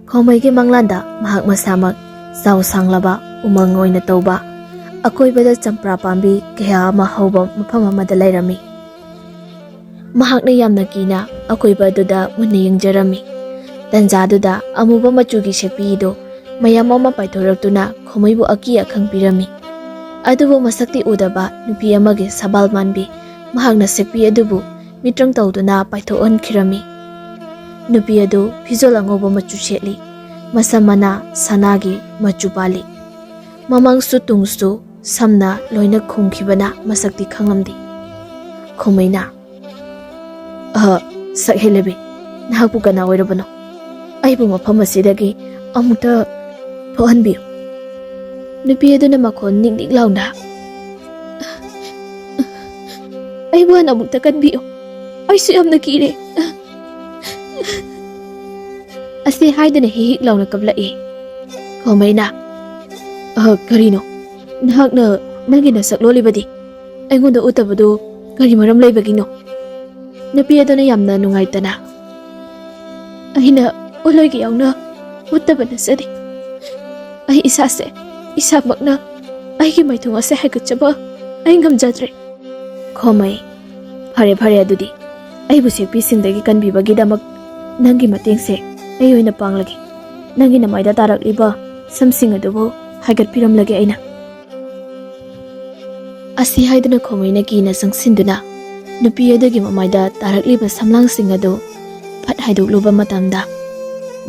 ꯈꯣꯃꯩꯒꯤ ꯃꯪꯂꯥꯟꯗ ꯃꯍꯥꯛ ꯃꯁꯥꯃꯛ ꯆꯥꯎ ꯁꯥꯡꯂꯕ ꯎꯃꯪ ꯑꯣꯏꯅ ꯇꯧꯕ, ꯑꯀꯣꯏꯕꯗ ꯆꯝꯄ꯭ꯔꯥ ꯄꯥꯝꯕꯤ ꯀꯌꯥ ꯑꯃ ꯍꯧꯕ ꯃꯐꯝ ꯑꯃꯗ ꯂꯩꯔꯝꯃꯤ꯫ ꯃꯍꯥꯛꯅ ꯌꯥꯝꯅ ꯀꯤꯅ ꯑꯀꯣꯏꯕ ꯑꯗꯨꯗ ꯃꯨꯟꯅ ꯌꯦꯡꯖꯔꯝꯃꯤ꯫ ꯇꯟꯖꯥꯗꯨꯗ ꯑꯃꯨꯕ ꯃꯆꯨꯒꯤ ꯁꯦꯛꯄꯤꯗꯨ ꯃꯌꯥꯝ ꯑꯃ ꯄꯥꯏꯊꯣꯔꯛꯇꯨꯅ ꯈꯣꯃꯩꯕꯨ ꯑꯀꯤ ꯑꯈꯪ ꯄꯤꯔꯝꯃꯤ꯫ ꯑꯗꯨꯕꯨ ꯃꯁꯛꯇꯤ ꯎꯗꯕ ꯅꯨꯄꯤ ꯑꯃꯒꯤ ꯁꯕꯥꯜ ꯃꯥꯟꯕꯤ ꯃꯍꯥꯛꯅ ꯁꯦꯛꯄꯤ ꯑꯗꯨꯕꯨ ꯃꯤꯇ꯭ꯔꯪ ꯇꯧꯗꯨꯅ ꯄꯥꯏꯊꯣꯛꯍꯟꯈꯤꯔꯝꯃꯤ꯫ ꯅꯨꯄꯤ ꯑꯗꯨ ꯐꯤꯖꯣꯜ ꯑꯉꯧꯕ ꯃꯆꯨ ꯁꯦꯠꯂꯤ, ꯃꯁꯝ ꯃꯅꯥ ꯁꯅꯥꯒꯤ ꯃꯆꯨ ꯄꯥꯜꯂꯤ꯫ ꯃꯃꯥꯡꯁꯨ ꯇꯨꯡꯁꯨ ꯁꯝꯅ ꯂꯣꯏꯅ ꯈꯨꯝꯈꯤꯕꯅ ꯃꯁꯛꯇꯤ ꯈꯪꯂꯝꯗꯦ꯫ ꯈꯣꯃꯩꯅ, "ꯑꯍ, ꯁꯛꯍꯦꯜꯂꯕꯤ, ꯅꯍꯥꯛꯄꯨ ꯀꯅꯥ ꯑꯣꯏꯔꯕꯅꯣ? ꯑꯩꯕꯨ ꯃꯐꯝ ꯑꯁꯤꯗꯒꯤ ꯑꯃꯨꯛꯇ ꯊꯣꯛꯍꯟꯕꯤꯌꯨ꯫" ꯅꯨꯄꯤ ꯑꯗꯨꯅ ꯃꯈꯣꯟ ꯅꯤꯛ ꯅꯤꯛ ꯂꯥꯎꯅ, "ꯑꯩꯕꯨ ꯍꯥꯟꯅ ꯑꯃꯨꯛꯇ ꯀꯟꯕꯤꯌꯨ, ꯑꯩꯁꯨ ꯌꯥꯝꯅ ꯀꯤꯔꯦ" ꯑꯁꯤ ꯍꯥꯏꯗꯨꯅ ꯍꯤꯛ ꯍꯤꯛ ꯂꯥꯎꯅ ꯀꯞꯂꯛꯏ꯫ ꯈꯣꯃꯩꯅ, "ꯑꯍ, ꯀꯔꯤꯅꯣ? ꯅꯍꯥꯛꯅ ꯅꯪꯒꯤ ꯅꯁꯛ ꯂꯣꯜꯂꯤꯕꯗꯤ ꯑꯩꯉꯣꯟꯗ ꯎꯠꯇꯕꯗꯨ ꯀꯔꯤ ꯃꯔꯝ ꯂꯩꯕꯒꯤꯅꯣ?" ꯅꯨꯄꯤ ꯑꯗꯨꯅ ꯌꯥꯝꯅ ꯅꯨꯡꯉꯥꯏꯇꯅ, "ꯑꯩꯅ ꯎꯠꯂꯣꯏꯒꯦ ꯌꯥꯎꯅ ꯎꯠꯇꯕ ꯅꯠꯆꯗꯦ꯫ ꯑꯩ ꯏꯁꯥꯁꯦ, ꯏꯁꯥꯃꯛꯅ ꯑꯩꯒꯤ ꯃꯥꯏꯊꯣꯡ ꯑꯁꯦ ꯍꯥꯏꯒꯠꯆꯕ ꯑꯩ ꯉꯝꯖꯗ꯭ꯔꯦ꯫" ꯈꯣꯃꯩ, "ꯐꯔꯦ, ꯐꯔꯦ, ꯑꯗꯨꯗꯤ ꯑꯩꯕꯨ ꯁꯦꯛꯄꯤꯁꯤꯡꯗꯒꯤ ꯀꯟꯕꯤꯕꯒꯤꯗꯃꯛ ꯅꯪꯒꯤ ꯃꯇꯦꯡꯁꯦ ꯑꯩ ꯑꯣꯏꯅ ꯄꯥꯡꯂꯒꯦ꯫ ꯅꯪꯒꯤ ꯅꯃꯥꯏꯗ ꯇꯥꯔꯛꯂꯤꯕ ꯁꯝꯁꯤꯡ ꯑꯗꯨꯕꯨ ꯍꯥꯏꯒꯠꯄꯤꯔꯝꯂꯒꯦ ꯑꯩꯅ꯫" ꯑꯁꯤ ꯍꯥꯏꯗꯨꯅ ꯈꯣꯃꯩꯅ ꯀꯤꯅ ꯆꯪꯁꯤꯟꯗꯨꯅ ꯅꯨꯄꯤ ꯑꯗꯨꯒꯤ ꯃꯃꯥꯏꯗ ꯇꯥꯔꯛꯂꯤꯕ ꯁꯝꯂꯥꯡꯁꯤꯡ ꯑꯗꯨ ꯐꯠ ꯍꯥꯏꯗꯣꯛꯂꯨꯕ ꯃꯇꯝꯗ,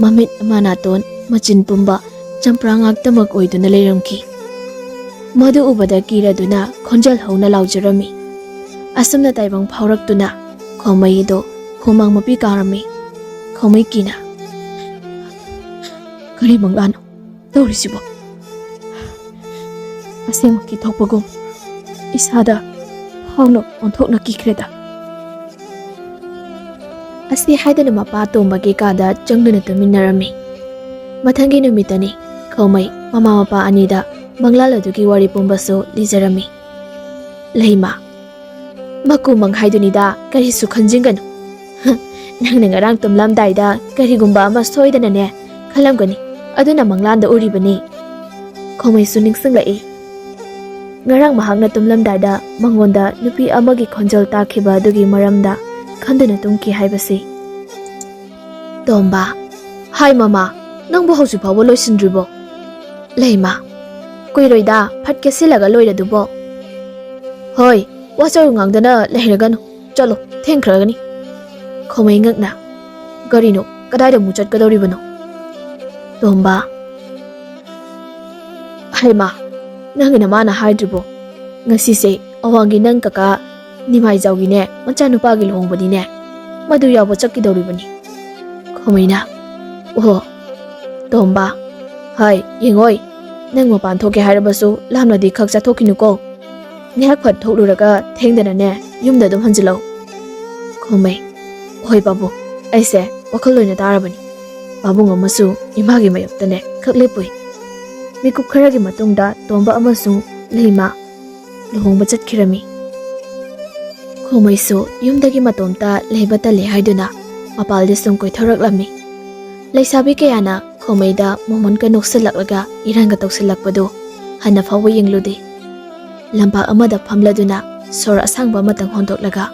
ꯃꯃꯤꯠ, ꯃꯅꯥꯇꯣꯟ, ꯃꯆꯤꯟ ꯄꯨꯝꯕ ꯆꯝꯄ꯭ꯔꯥ ꯉꯥꯛꯇꯃꯛ ꯑꯣꯏꯗꯨꯅ ꯂꯩꯔꯝꯈꯤ꯫ ꯃꯗꯨ ꯎꯕꯗ ꯀꯤꯔꯗꯨꯅ ꯈꯣꯟꯖꯦꯜ ꯍꯧꯅ ꯂꯥꯎꯖꯔꯝꯃꯤ꯫ ꯑꯁꯨꯝꯅ ꯇꯥꯏꯕꯪ ꯐꯥꯎꯔꯛꯇꯨꯅ ꯈꯣꯃꯩꯗꯣ ꯍꯨꯃꯥꯡ ꯃꯄꯤ ꯀꯥꯔꯝꯃꯤ꯫ ꯈꯣꯃꯩ ꯀꯤꯅ, "ꯀꯔꯤ ꯃꯪꯂꯥꯟꯅꯣ ꯇꯧꯔꯤꯁꯤꯕꯣ? ꯑꯁꯦꯡꯕ ꯀꯤꯊꯣꯛꯄꯒꯨꯝ ꯏꯁꯥꯗ ꯐꯥꯎꯅ ꯑꯣꯟꯊꯣꯛꯅ ꯀꯤꯈ꯭ꯔꯦꯗ꯫" ꯑꯁꯤ ꯍꯥꯏꯗꯨꯅ ꯃꯄꯥ ꯑꯇꯣꯝꯕꯒꯤ ꯀꯥꯗ ꯆꯪꯗꯨꯅ ꯇꯨꯃꯤꯟꯅꯔꯝꯃꯤ꯫ ꯃꯊꯪꯒꯤ ꯅꯨꯃꯤꯠꯇꯅꯤ ꯈꯣꯃꯩ ꯃꯃꯥ ꯃꯄꯥ ꯑꯅꯤꯗ ꯃꯪꯂꯥꯟ ꯑꯗꯨꯒꯤ ꯋꯥꯔꯤ ꯄꯨꯝꯕꯁꯨ ꯂꯤꯖꯔꯝꯃꯤ꯫ ꯂꯩꯃ꯫ ꯃꯀꯨ ꯃꯪ ꯍꯥꯏꯗꯨꯅꯤꯗ, ꯀꯔꯤꯁꯨ ꯈꯟꯖꯤꯟꯒꯅꯨ꯫ ꯅꯪꯅ ꯉꯔꯥꯡ ꯇꯨꯝꯂꯝꯗꯥꯏꯗ ꯀꯔꯤꯒꯨꯝꯕ ꯑꯃ ꯁꯣꯏꯗꯅꯅꯦ ꯈꯜꯂꯝꯒꯅꯤ, ꯑꯗꯨꯅ ꯃꯪꯂꯥꯟꯗ ꯎꯔꯤꯕꯅꯤ꯫ ꯈꯣꯃꯩꯁꯨ ꯅꯤꯡꯁꯤꯡꯂꯛꯏ꯫ ꯉꯔꯥꯡ ꯃꯍꯥꯛꯅ ꯇꯨꯝꯂꯝꯗꯥꯏꯗ ꯃꯉꯣꯟꯗ ꯅꯨꯄꯤ ꯑꯃꯒꯤ ꯈꯣꯟꯖꯦꯜ ꯇꯥꯈꯤꯕ ꯑꯗꯨꯒꯤ ꯃꯔꯝꯗ ꯈꯟꯗꯨꯅ ꯇꯨꯝꯈꯤ ꯍꯥꯏꯕꯁꯤ꯫ ꯇꯣꯝꯕ, "ꯍꯥꯏ ꯃꯃꯥ, ꯅꯪꯕꯨ ꯍꯧꯖꯤꯛ ꯐꯥꯎꯕ ꯂꯣꯏꯁꯤꯟꯗ꯭ꯔꯤꯕꯣ?" "ꯂꯩꯃ, ꯀꯨꯏꯔꯣꯏꯗ, ꯐꯠ ꯀꯦꯁꯤꯜꯂꯒ ꯂꯣꯏꯔꯗꯨꯕꯣ?" "ꯍꯣꯏ, ꯋꯥ ꯆꯔꯨ ꯉꯥꯡꯗꯅ ꯂꯩꯔꯒꯅꯨ, ꯆꯠꯂꯣ, ꯊꯦꯡꯈ꯭ꯔꯒꯅꯤ꯫" ꯈꯣꯃꯩ ꯉꯛꯅ, "ꯀꯔꯤꯅꯣ, ꯀꯗꯥꯏꯗ ꯑꯃꯨꯛ ꯆꯠꯀꯗꯧꯔꯤꯕꯅꯣ?" ꯇꯣꯝꯕ, "ꯍꯩꯃꯥ, ꯅꯪꯒꯤ ꯅꯃꯥꯅ ꯍꯥꯏꯗ꯭ꯔꯤꯕꯣ? ꯉꯁꯤꯁꯦ ꯑꯋꯥꯡꯒꯤ ꯅꯪ ꯀꯀꯥ ꯅꯤꯃꯥꯏꯖꯥꯎꯒꯤꯅꯦ ꯃꯆꯥꯅꯨꯄꯥꯒꯤ ꯂꯨꯍꯣꯡꯕꯅꯤꯅꯦ, ꯃꯗꯨ ꯌꯥꯎꯕ ꯆꯠꯈꯤꯗꯧꯔꯤꯕꯅꯤ꯫" ꯈꯣꯃꯩꯅ, "ꯑꯣꯍꯣ, ꯇꯣꯝꯕ, ꯍꯥꯏ, ꯌꯦꯡꯉꯣꯏ, ꯅꯪ ꯃꯄꯥꯟ ꯊꯣꯛꯀꯦ ꯍꯥꯏꯔꯕꯁꯨ ꯂꯥꯝꯅꯗꯤ ꯈꯛ ꯆꯠꯊꯣꯛꯈꯤꯅꯨꯀꯣ꯫ ꯉꯥꯏꯍꯥꯛ ꯐꯠ ꯊꯣꯛꯂꯨꯔꯒ ꯊꯦꯡꯗꯅꯅꯦ ꯌꯨꯝꯗ ꯑꯗꯨꯝ ꯍꯟꯖꯤꯜꯂꯛꯎ꯫" ꯈꯣꯃꯩ, "ꯍꯣꯏ ꯄꯥꯕꯨꯡ, ꯑꯩꯁꯦ ꯋꯥꯈꯜ ꯂꯣꯏꯅ ꯇꯥꯔꯕꯅꯤ꯫" ꯄꯥꯕꯨꯡ ꯑꯃꯁꯨ ꯏꯃꯥꯒꯤ ꯃꯥꯌꯣꯛꯇꯅꯦ ꯈꯛ ꯂꯦꯞꯄꯨꯏ꯫ ꯃꯤꯀꯨꯞ ꯈꯔꯒꯤ ꯃꯇꯨꯡꯗ ꯇꯣꯝꯕ ꯑꯃꯁꯨꯡ ꯂꯩꯃ ꯂꯨꯍꯣꯡꯕ ꯆꯠꯈꯤꯔꯝꯃꯤ꯫ ꯈꯣꯃꯩꯁꯨ ꯌꯨꯝꯗꯒꯤ ꯃꯇꯣꯝꯇ ꯂꯩꯕ ꯇꯜꯂꯦ ꯍꯥꯏꯗꯨꯅ ꯃꯄꯥꯜꯗ ꯁꯨꯝ ꯀꯣꯏꯊꯣꯔꯛꯂꯝꯃꯤ꯫ ꯂꯩꯁꯥꯕꯤ ꯀꯌꯥꯅ ꯈꯣꯃꯩꯗ ꯃꯣꯃꯣꯟꯒ ꯅꯣꯛꯁꯤꯜꯂꯛꯂꯒ ꯏꯔꯥꯡꯒ ꯇꯧꯁꯤꯜꯂꯛꯄꯗꯨ ꯍꯟꯅ ꯐꯥꯎꯕ ꯌꯦꯡꯂꯨꯗꯦ꯫ ꯂꯝꯄꯥꯛ ꯑꯃꯗ ꯐꯝꯂꯗꯨꯅ ꯁꯣꯔ ꯑꯁꯥꯡꯕ ꯑꯃꯇꯪ ꯍꯣꯟꯗꯣꯛꯂꯒ,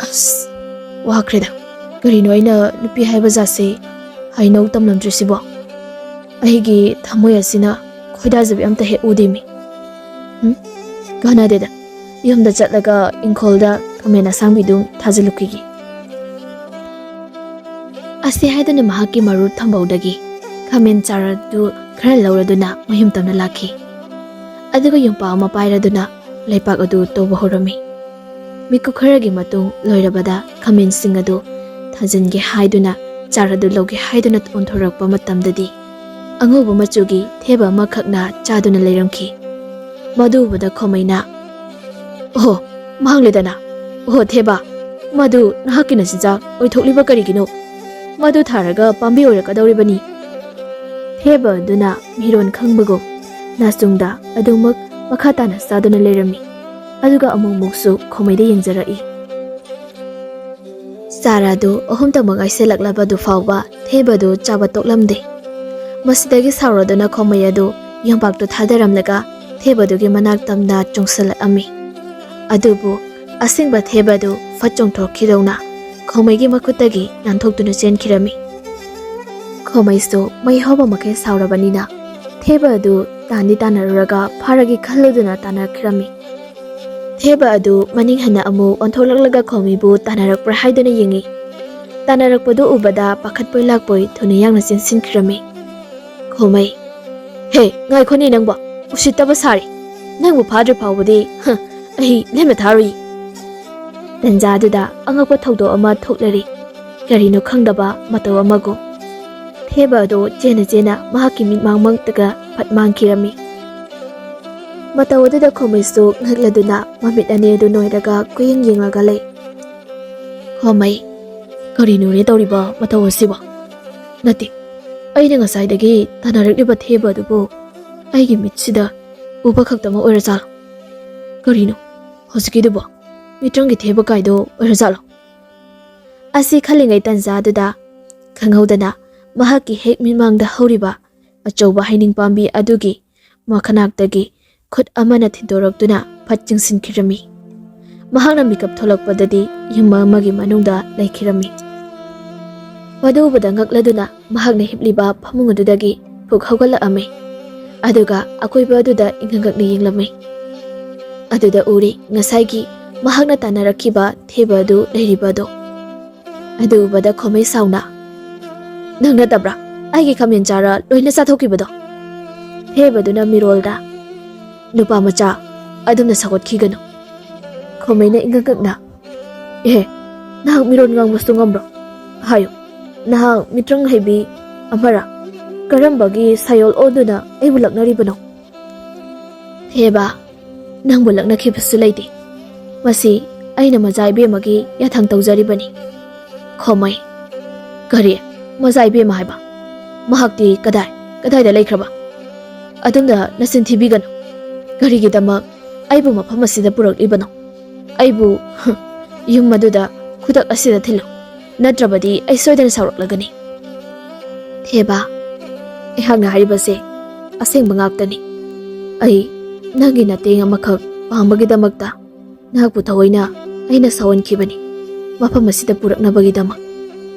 "ꯑꯁ, ꯋꯥꯈ꯭ꯔꯦꯗ꯫ ꯀꯔꯤꯅꯣ ꯑꯩꯅ ꯅꯨꯄꯤ ꯍꯥꯏꯕ ꯖꯥꯠꯁꯦ ꯍꯩꯅꯧ ꯇꯝꯂꯝꯗ꯭ꯔꯤꯁꯤꯕꯣ? ꯑꯩꯒꯤ ꯊꯃꯣꯏ ꯑꯁꯤꯅ ꯈꯣꯏꯗꯥꯖꯕꯤ ꯑꯝꯇ ꯍꯦꯛ ꯎꯗꯦꯃꯤ꯫ ꯎꯝ, ꯀꯥꯟꯅꯗꯦꯗ꯫ ꯌꯨꯝꯗ ꯆꯠꯂꯒ ꯏꯪꯈꯣꯜꯗ ꯈꯥꯃꯦꯟ ꯑꯁꯥꯡꯕꯤꯗꯨ ꯊꯥꯖꯤꯜꯂꯨꯈꯤꯒꯦ꯫" ꯑꯁꯤ ꯍꯥꯏꯗꯨꯅ ꯃꯍꯥꯛꯀꯤ ꯃꯔꯨꯞ ꯊꯝꯕꯧꯗꯒꯤ ꯈꯥꯃꯦꯟ ꯆꯥꯔꯗꯨ ꯈꯔ ꯂꯧꯔꯗꯨꯅ ꯃꯌꯨꯝ ꯇꯝꯅ ꯂꯥꯛꯈꯤ꯫ ꯑꯗꯨꯒ ꯌꯣꯝꯄꯥꯛ ꯑꯃ ꯄꯥꯏꯔꯗꯨꯅ ꯂꯩꯄꯥꯛ ꯑꯗꯨ ꯇꯧꯕ ꯍꯧꯔꯝꯃꯤ꯫ ꯃꯤꯀꯨꯞ ꯈꯔꯒꯤ ꯃꯇꯨꯡ ꯂꯣꯏꯔꯕꯗ ꯈꯥꯃꯦꯟꯁꯤꯡ ꯑꯗꯨ ꯊꯥꯖꯤꯟꯒꯦ ꯍꯥꯏꯗꯨꯅ ꯆꯥꯔꯗꯨ ꯂꯧꯒꯦ ꯍꯥꯏꯗꯨꯅ ꯑꯣꯟꯊꯣꯔꯛꯄ ꯃꯇꯝꯗꯗꯤ ꯑꯉꯧꯕ ꯃꯆꯨꯒꯤ ꯊꯦꯕ ꯑꯃꯈꯛꯅ ꯆꯥꯗꯨꯅ ꯂꯩꯔꯝꯈꯤ꯫ ꯃꯗꯨ ꯎꯕꯗ ꯈꯣꯃꯩꯅ, "ꯑꯣꯍꯣ, ꯃꯥꯡꯂꯦꯗꯅ꯫ ꯑꯣꯍꯣ ꯊꯦꯕ, ꯃꯗꯨ ꯅꯍꯥꯛꯀꯤ ꯅꯆꯤꯟꯖꯥꯛ ꯑꯣꯏꯊꯣꯛꯂꯤꯕ ꯀꯔꯤꯒꯤꯅꯣ? ꯃꯗꯨ ꯊꯥꯔꯒ ꯄꯥꯝꯕꯤ ꯑꯣꯏꯔꯛꯀꯗꯧꯔꯤꯕꯅꯤ꯫" ꯊꯦꯕ ꯑꯗꯨꯅ ꯃꯤꯔꯣꯟ ꯈꯪꯕꯒꯨꯝ ꯅꯥꯆꯨꯡꯗ ꯑꯗꯨꯃꯛ ꯃꯈꯥ ꯇꯥꯅ ꯆꯥꯗꯨꯅ ꯂꯩꯔꯝꯃꯤ꯫ ꯑꯗꯨꯒ ꯑꯃꯨꯛꯃꯨꯛꯁꯨ ꯈꯣꯃꯩꯗ ꯌꯦꯡꯖꯔꯛꯏ꯫ ꯆꯥꯔ ꯑꯗꯨ ꯑꯍꯨꯝꯇꯃꯛ ꯉꯥꯏꯁꯤꯜꯂꯛꯂꯕꯗꯨ ꯐꯥꯎꯕ ꯊꯦꯕ ꯑꯗꯨ ꯆꯥꯕ ꯇꯣꯛꯂꯝꯗꯦ꯫ ꯃꯁꯤꯗꯒꯤ ꯁꯥꯎꯔꯗꯨꯅ ꯈꯣꯃꯩ ꯑꯗꯨ ꯌꯣꯝꯄꯥꯛꯇꯨ ꯊꯥꯗꯔꯝꯂꯒ ꯊꯦꯕꯗꯨꯒꯤ ꯃꯅꯥꯛ ꯇꯝꯅ ꯆꯣꯡꯁꯤꯜꯂꯛꯑꯝꯃꯤ꯫ ꯑꯗꯨꯕꯨ ꯑꯁꯦꯡꯕ ꯊꯦꯕ ꯑꯗꯨ ꯐꯠ ꯆꯣꯡꯊꯣꯛꯈꯤꯗꯧꯅ ꯈꯣꯃꯩꯒꯤ ꯃꯈꯨꯠꯇꯒꯤ ꯅꯥꯟꯊꯣꯛꯇꯨꯅ ꯆꯦꯟꯈꯤꯔꯝꯃꯤ꯫ ꯈꯣꯃꯩꯁꯨ ꯃꯩ ꯍꯧꯕ ꯃꯈꯩ ꯁꯥꯎꯔꯕꯅꯤꯅ ꯊꯦꯕ ꯑꯗꯨ ꯇꯥꯟꯗꯤ ꯇꯥꯟꯅꯔꯨꯔꯒ ꯐꯥꯔꯒꯦ ꯈꯜꯂꯨꯗꯨꯅ ꯇꯥꯟꯅꯈꯤꯔꯝꯃꯤ꯫ ꯊꯦꯕ ꯑꯗꯨ ꯃꯅꯤꯡ ꯍꯟꯅ ꯑꯃꯨꯛ ꯑꯣꯟꯊꯣꯛꯂꯛꯂꯒ ꯈꯣꯃꯩꯕꯨ ꯇꯥꯟꯅꯔꯛꯄ꯭ꯔꯥ ꯍꯥꯏꯗꯨꯅ ꯌꯦꯡꯉꯤ꯫ ꯇꯥꯟꯅꯔꯛꯄꯗꯨ ꯎꯕꯗ ꯄꯥꯈꯠꯄꯣꯏ ꯂꯥꯛꯄꯣꯏ ꯊꯨꯅ ꯌꯥꯡꯅ ꯆꯦꯟꯁꯤꯟꯈꯤꯔꯝꯃꯤ꯫ ꯈꯣꯃꯩ, "ꯍꯦ, ꯉꯥꯏꯈꯣꯅꯦ ꯅꯪꯕꯣ, ꯎꯁꯤꯠꯇꯕ ꯁꯥꯔꯤ꯫ ꯅꯪꯕꯨ ꯐꯥꯗ꯭ꯔꯤ ꯐꯥꯎꯕꯗꯤ, ꯍ, ꯑꯩ ꯂꯦꯝꯅ ꯊꯥꯔꯨꯏ꯫" ꯇꯟꯖꯥꯗꯨꯗ ꯑꯉꯛꯄ ꯊꯧꯗꯣꯛ ꯑꯃ ꯊꯣꯛꯂꯔꯤ꯫ ꯀꯔꯤꯅꯣ ꯈꯪꯗꯕ ꯃꯇꯧ ꯑꯃꯒꯨꯝ ꯊꯦꯕ ꯑꯗꯨ ꯆꯦꯟꯅ ꯆꯦꯟꯅ ꯃꯍꯥꯛꯀꯤ ꯃꯤꯠꯃꯥꯡꯃꯛꯇꯒ ꯐꯠ ꯃꯥꯡꯈꯤꯔꯝꯃꯤ꯫ ꯃꯇꯧ ꯑꯗꯨꯗ ꯈꯣꯃꯩꯁꯨ ꯉꯛꯂꯗꯨꯅ ꯃꯃꯤꯠ ꯑꯅꯤ ꯑꯗꯨ ꯅꯣꯏꯔꯒ ꯀꯨꯌꯦꯡ ꯌꯦꯡꯂꯒ ꯂꯩ꯫ ꯈꯣꯃꯩ, ꯀꯔꯤꯅꯣꯅꯦ ꯇꯧꯔꯤꯕ ꯃꯇꯧ ꯑꯁꯤꯕꯣ? ꯅꯠꯇꯦ, ꯑꯩꯅ ꯉꯁꯥꯏꯗꯒꯤ ꯇꯥꯟꯅꯔꯛꯂꯤꯕ ꯊꯦꯕ ꯑꯗꯨꯕꯨ ꯑꯩꯒꯤ ꯃꯤꯠꯁꯤꯗ ꯎꯕ ꯈꯛꯇꯃꯛ ꯑꯣꯏꯔꯖꯥꯠꯂꯣ? ꯀꯔꯤꯅꯣ ꯍꯧꯖꯤꯛꯀꯤꯗꯨꯕꯣ? ꯃꯤꯇ꯭ꯔꯪꯒꯤ ꯊꯦꯕ ꯀꯥꯏꯗꯣ ꯑꯣꯏꯔꯖꯥꯠꯂꯣ? ꯑꯁꯤ ꯈꯜꯂꯤꯉꯩ ꯇꯟꯖꯥꯗꯨꯗ ꯈꯪꯍꯧꯗꯅ ꯃꯍꯥꯛꯀꯤ ꯍꯦꯛ ꯃꯤꯠꯃꯥꯡꯗ ꯍꯧꯔꯤꯕ ꯑꯆꯧꯕ ꯍꯩꯅꯤꯡ ꯄꯥꯝꯕꯤ ꯑꯗꯨꯒꯤ ꯃꯈꯅꯥꯛꯇꯒꯤ ꯈꯨꯠ ꯑꯃꯅ ꯊꯤꯟꯗꯣꯔꯛꯇꯨꯅ ꯐꯠ ꯆꯤꯡꯁꯤꯟꯈꯤꯔꯝꯃꯤ꯫ ꯃꯍꯥꯛꯅ ꯃꯤꯀꯞ ꯊꯣꯛꯂꯛꯄꯗꯗꯤ ꯌꯨꯝ ꯑꯃꯒꯤ ꯃꯅꯨꯡꯗ ꯂꯩꯈꯤꯔꯝꯃꯤ꯫ ꯃꯗꯨ ꯎꯕꯗ ꯉꯛꯂꯗꯨꯅ ꯃꯍꯥꯛꯅ ꯍꯤꯞꯂꯤꯕ ꯐꯃꯨꯡ ꯑꯗꯨꯗꯒꯤ ꯐꯨꯛ ꯍꯧꯒꯠꯂꯛꯑꯝꯃꯤ꯫ ꯑꯗꯨꯒ ꯑꯀꯣꯏꯕ ꯑꯗꯨꯗ ꯏꯉꯛ ꯉꯛꯅ ꯌꯦꯡꯂꯝꯃꯤ꯫ ꯑꯗꯨꯗ ꯎꯔꯤ ꯉꯁꯥꯏꯒꯤ ꯃꯍꯥꯛꯅ ꯇꯥꯟꯅꯔꯛꯈꯤꯕ ꯊꯦꯕ ꯑꯗꯨ ꯂꯩꯔꯤꯕ ꯑꯗꯨ꯫ ꯑꯗꯨ ꯎꯕꯗ ꯈꯣꯃꯩ ꯁꯥꯎꯅ, "ꯅꯪ ꯅꯠꯇꯕ꯭ꯔꯥ ꯑꯩꯒꯤ ꯈꯥꯃꯦꯟ ꯆꯥꯔ ꯂꯣꯏꯅ ꯆꯥꯊꯣꯛꯈꯤꯕꯗꯣ?" ꯊꯦꯕꯗꯨꯅ ꯃꯤꯔꯣꯜꯗ, "ꯅꯨꯄꯥ ꯃꯆꯥ, ꯑꯗꯨꯝꯅ ꯁꯥꯎꯒꯠꯈꯤꯒꯅꯨ꯫" ꯈꯣꯃꯩꯅ ꯏꯉꯛ ꯉꯛꯅ, "ꯑꯦ, ꯅꯍꯥꯛ ꯃꯤꯔꯣꯜ ꯉꯥꯡꯕꯁꯨ ꯉꯝꯕ꯭ꯔꯣ? ꯍꯥꯏꯌꯨ, ꯅꯍꯥꯛ ꯃꯤꯇ꯭ꯔꯪ ꯍꯩꯕꯤ ꯑꯃꯔ? ꯀꯔꯝꯕꯒꯤ ꯁꯥꯌꯣꯜ ꯑꯣꯟꯗꯨꯅ ꯑꯩꯕꯨ ꯂꯛꯅꯔꯤꯕꯅꯣ?" ꯊꯦꯕ, ꯅꯪꯕꯨ ꯂꯛꯅꯈꯤꯕꯁꯨ ꯂꯩꯇꯦ꯫ ꯃꯁꯤ ꯑꯩꯅ ꯃꯖꯥ ꯏꯕꯦꯝꯃꯒꯤ ꯌꯥꯊꯪ ꯇꯧꯖꯔꯤꯕꯅꯤ꯫ ꯈꯣꯃꯩ, ꯀꯔꯤ? ꯃꯖꯥ ꯏꯕꯦꯝꯃ ꯍꯥꯏꯕ? ꯃꯍꯥꯛꯇꯤ ꯀꯗꯥꯏ, ꯀꯗꯥꯏꯗ ꯂꯩꯈ꯭ꯔꯕ? ꯑꯗꯨꯝꯅ ꯅꯆꯤꯟ ꯊꯤꯕꯤꯒꯅꯨ꯫ ꯀꯔꯤꯒꯤꯗꯃꯛ ꯑꯩꯕꯨ ꯃꯐꯝ ꯑꯁꯤꯗ ꯄꯨꯔꯛꯂꯤꯕꯅꯣ? ꯑꯩꯕꯨ ꯌꯨꯝ ꯑꯗꯨꯗ ꯈꯨꯗꯛ ꯑꯁꯤꯗ ꯊꯤꯜꯂꯨ, ꯅꯠꯇ꯭ꯔꯕꯗꯤ ꯑꯩ ꯁꯣꯏꯗꯅ ꯁꯥꯎꯔꯛꯂꯒꯅꯤ꯫ ꯊꯦꯕ, ꯑꯩꯍꯥꯛꯅ ꯍꯥꯏꯔꯤꯕꯁꯦ ꯑꯁꯦꯡꯕ ꯉꯥꯛꯇꯅꯤ꯫ ꯑꯩ ꯅꯪꯒꯤ ꯃꯇꯦꯡ ꯑꯃꯈꯛ ꯄꯥꯡꯕꯒꯤꯗꯃꯛꯇ ꯅꯍꯥꯛꯄꯨ ꯊꯑꯣꯏꯅ ꯑꯩꯅ ꯁꯥꯎꯍꯟꯈꯤꯕꯅꯤ, ꯃꯐꯝ ꯑꯁꯤꯗ ꯄꯨꯔꯛꯅꯕꯒꯤꯗꯃꯛ꯫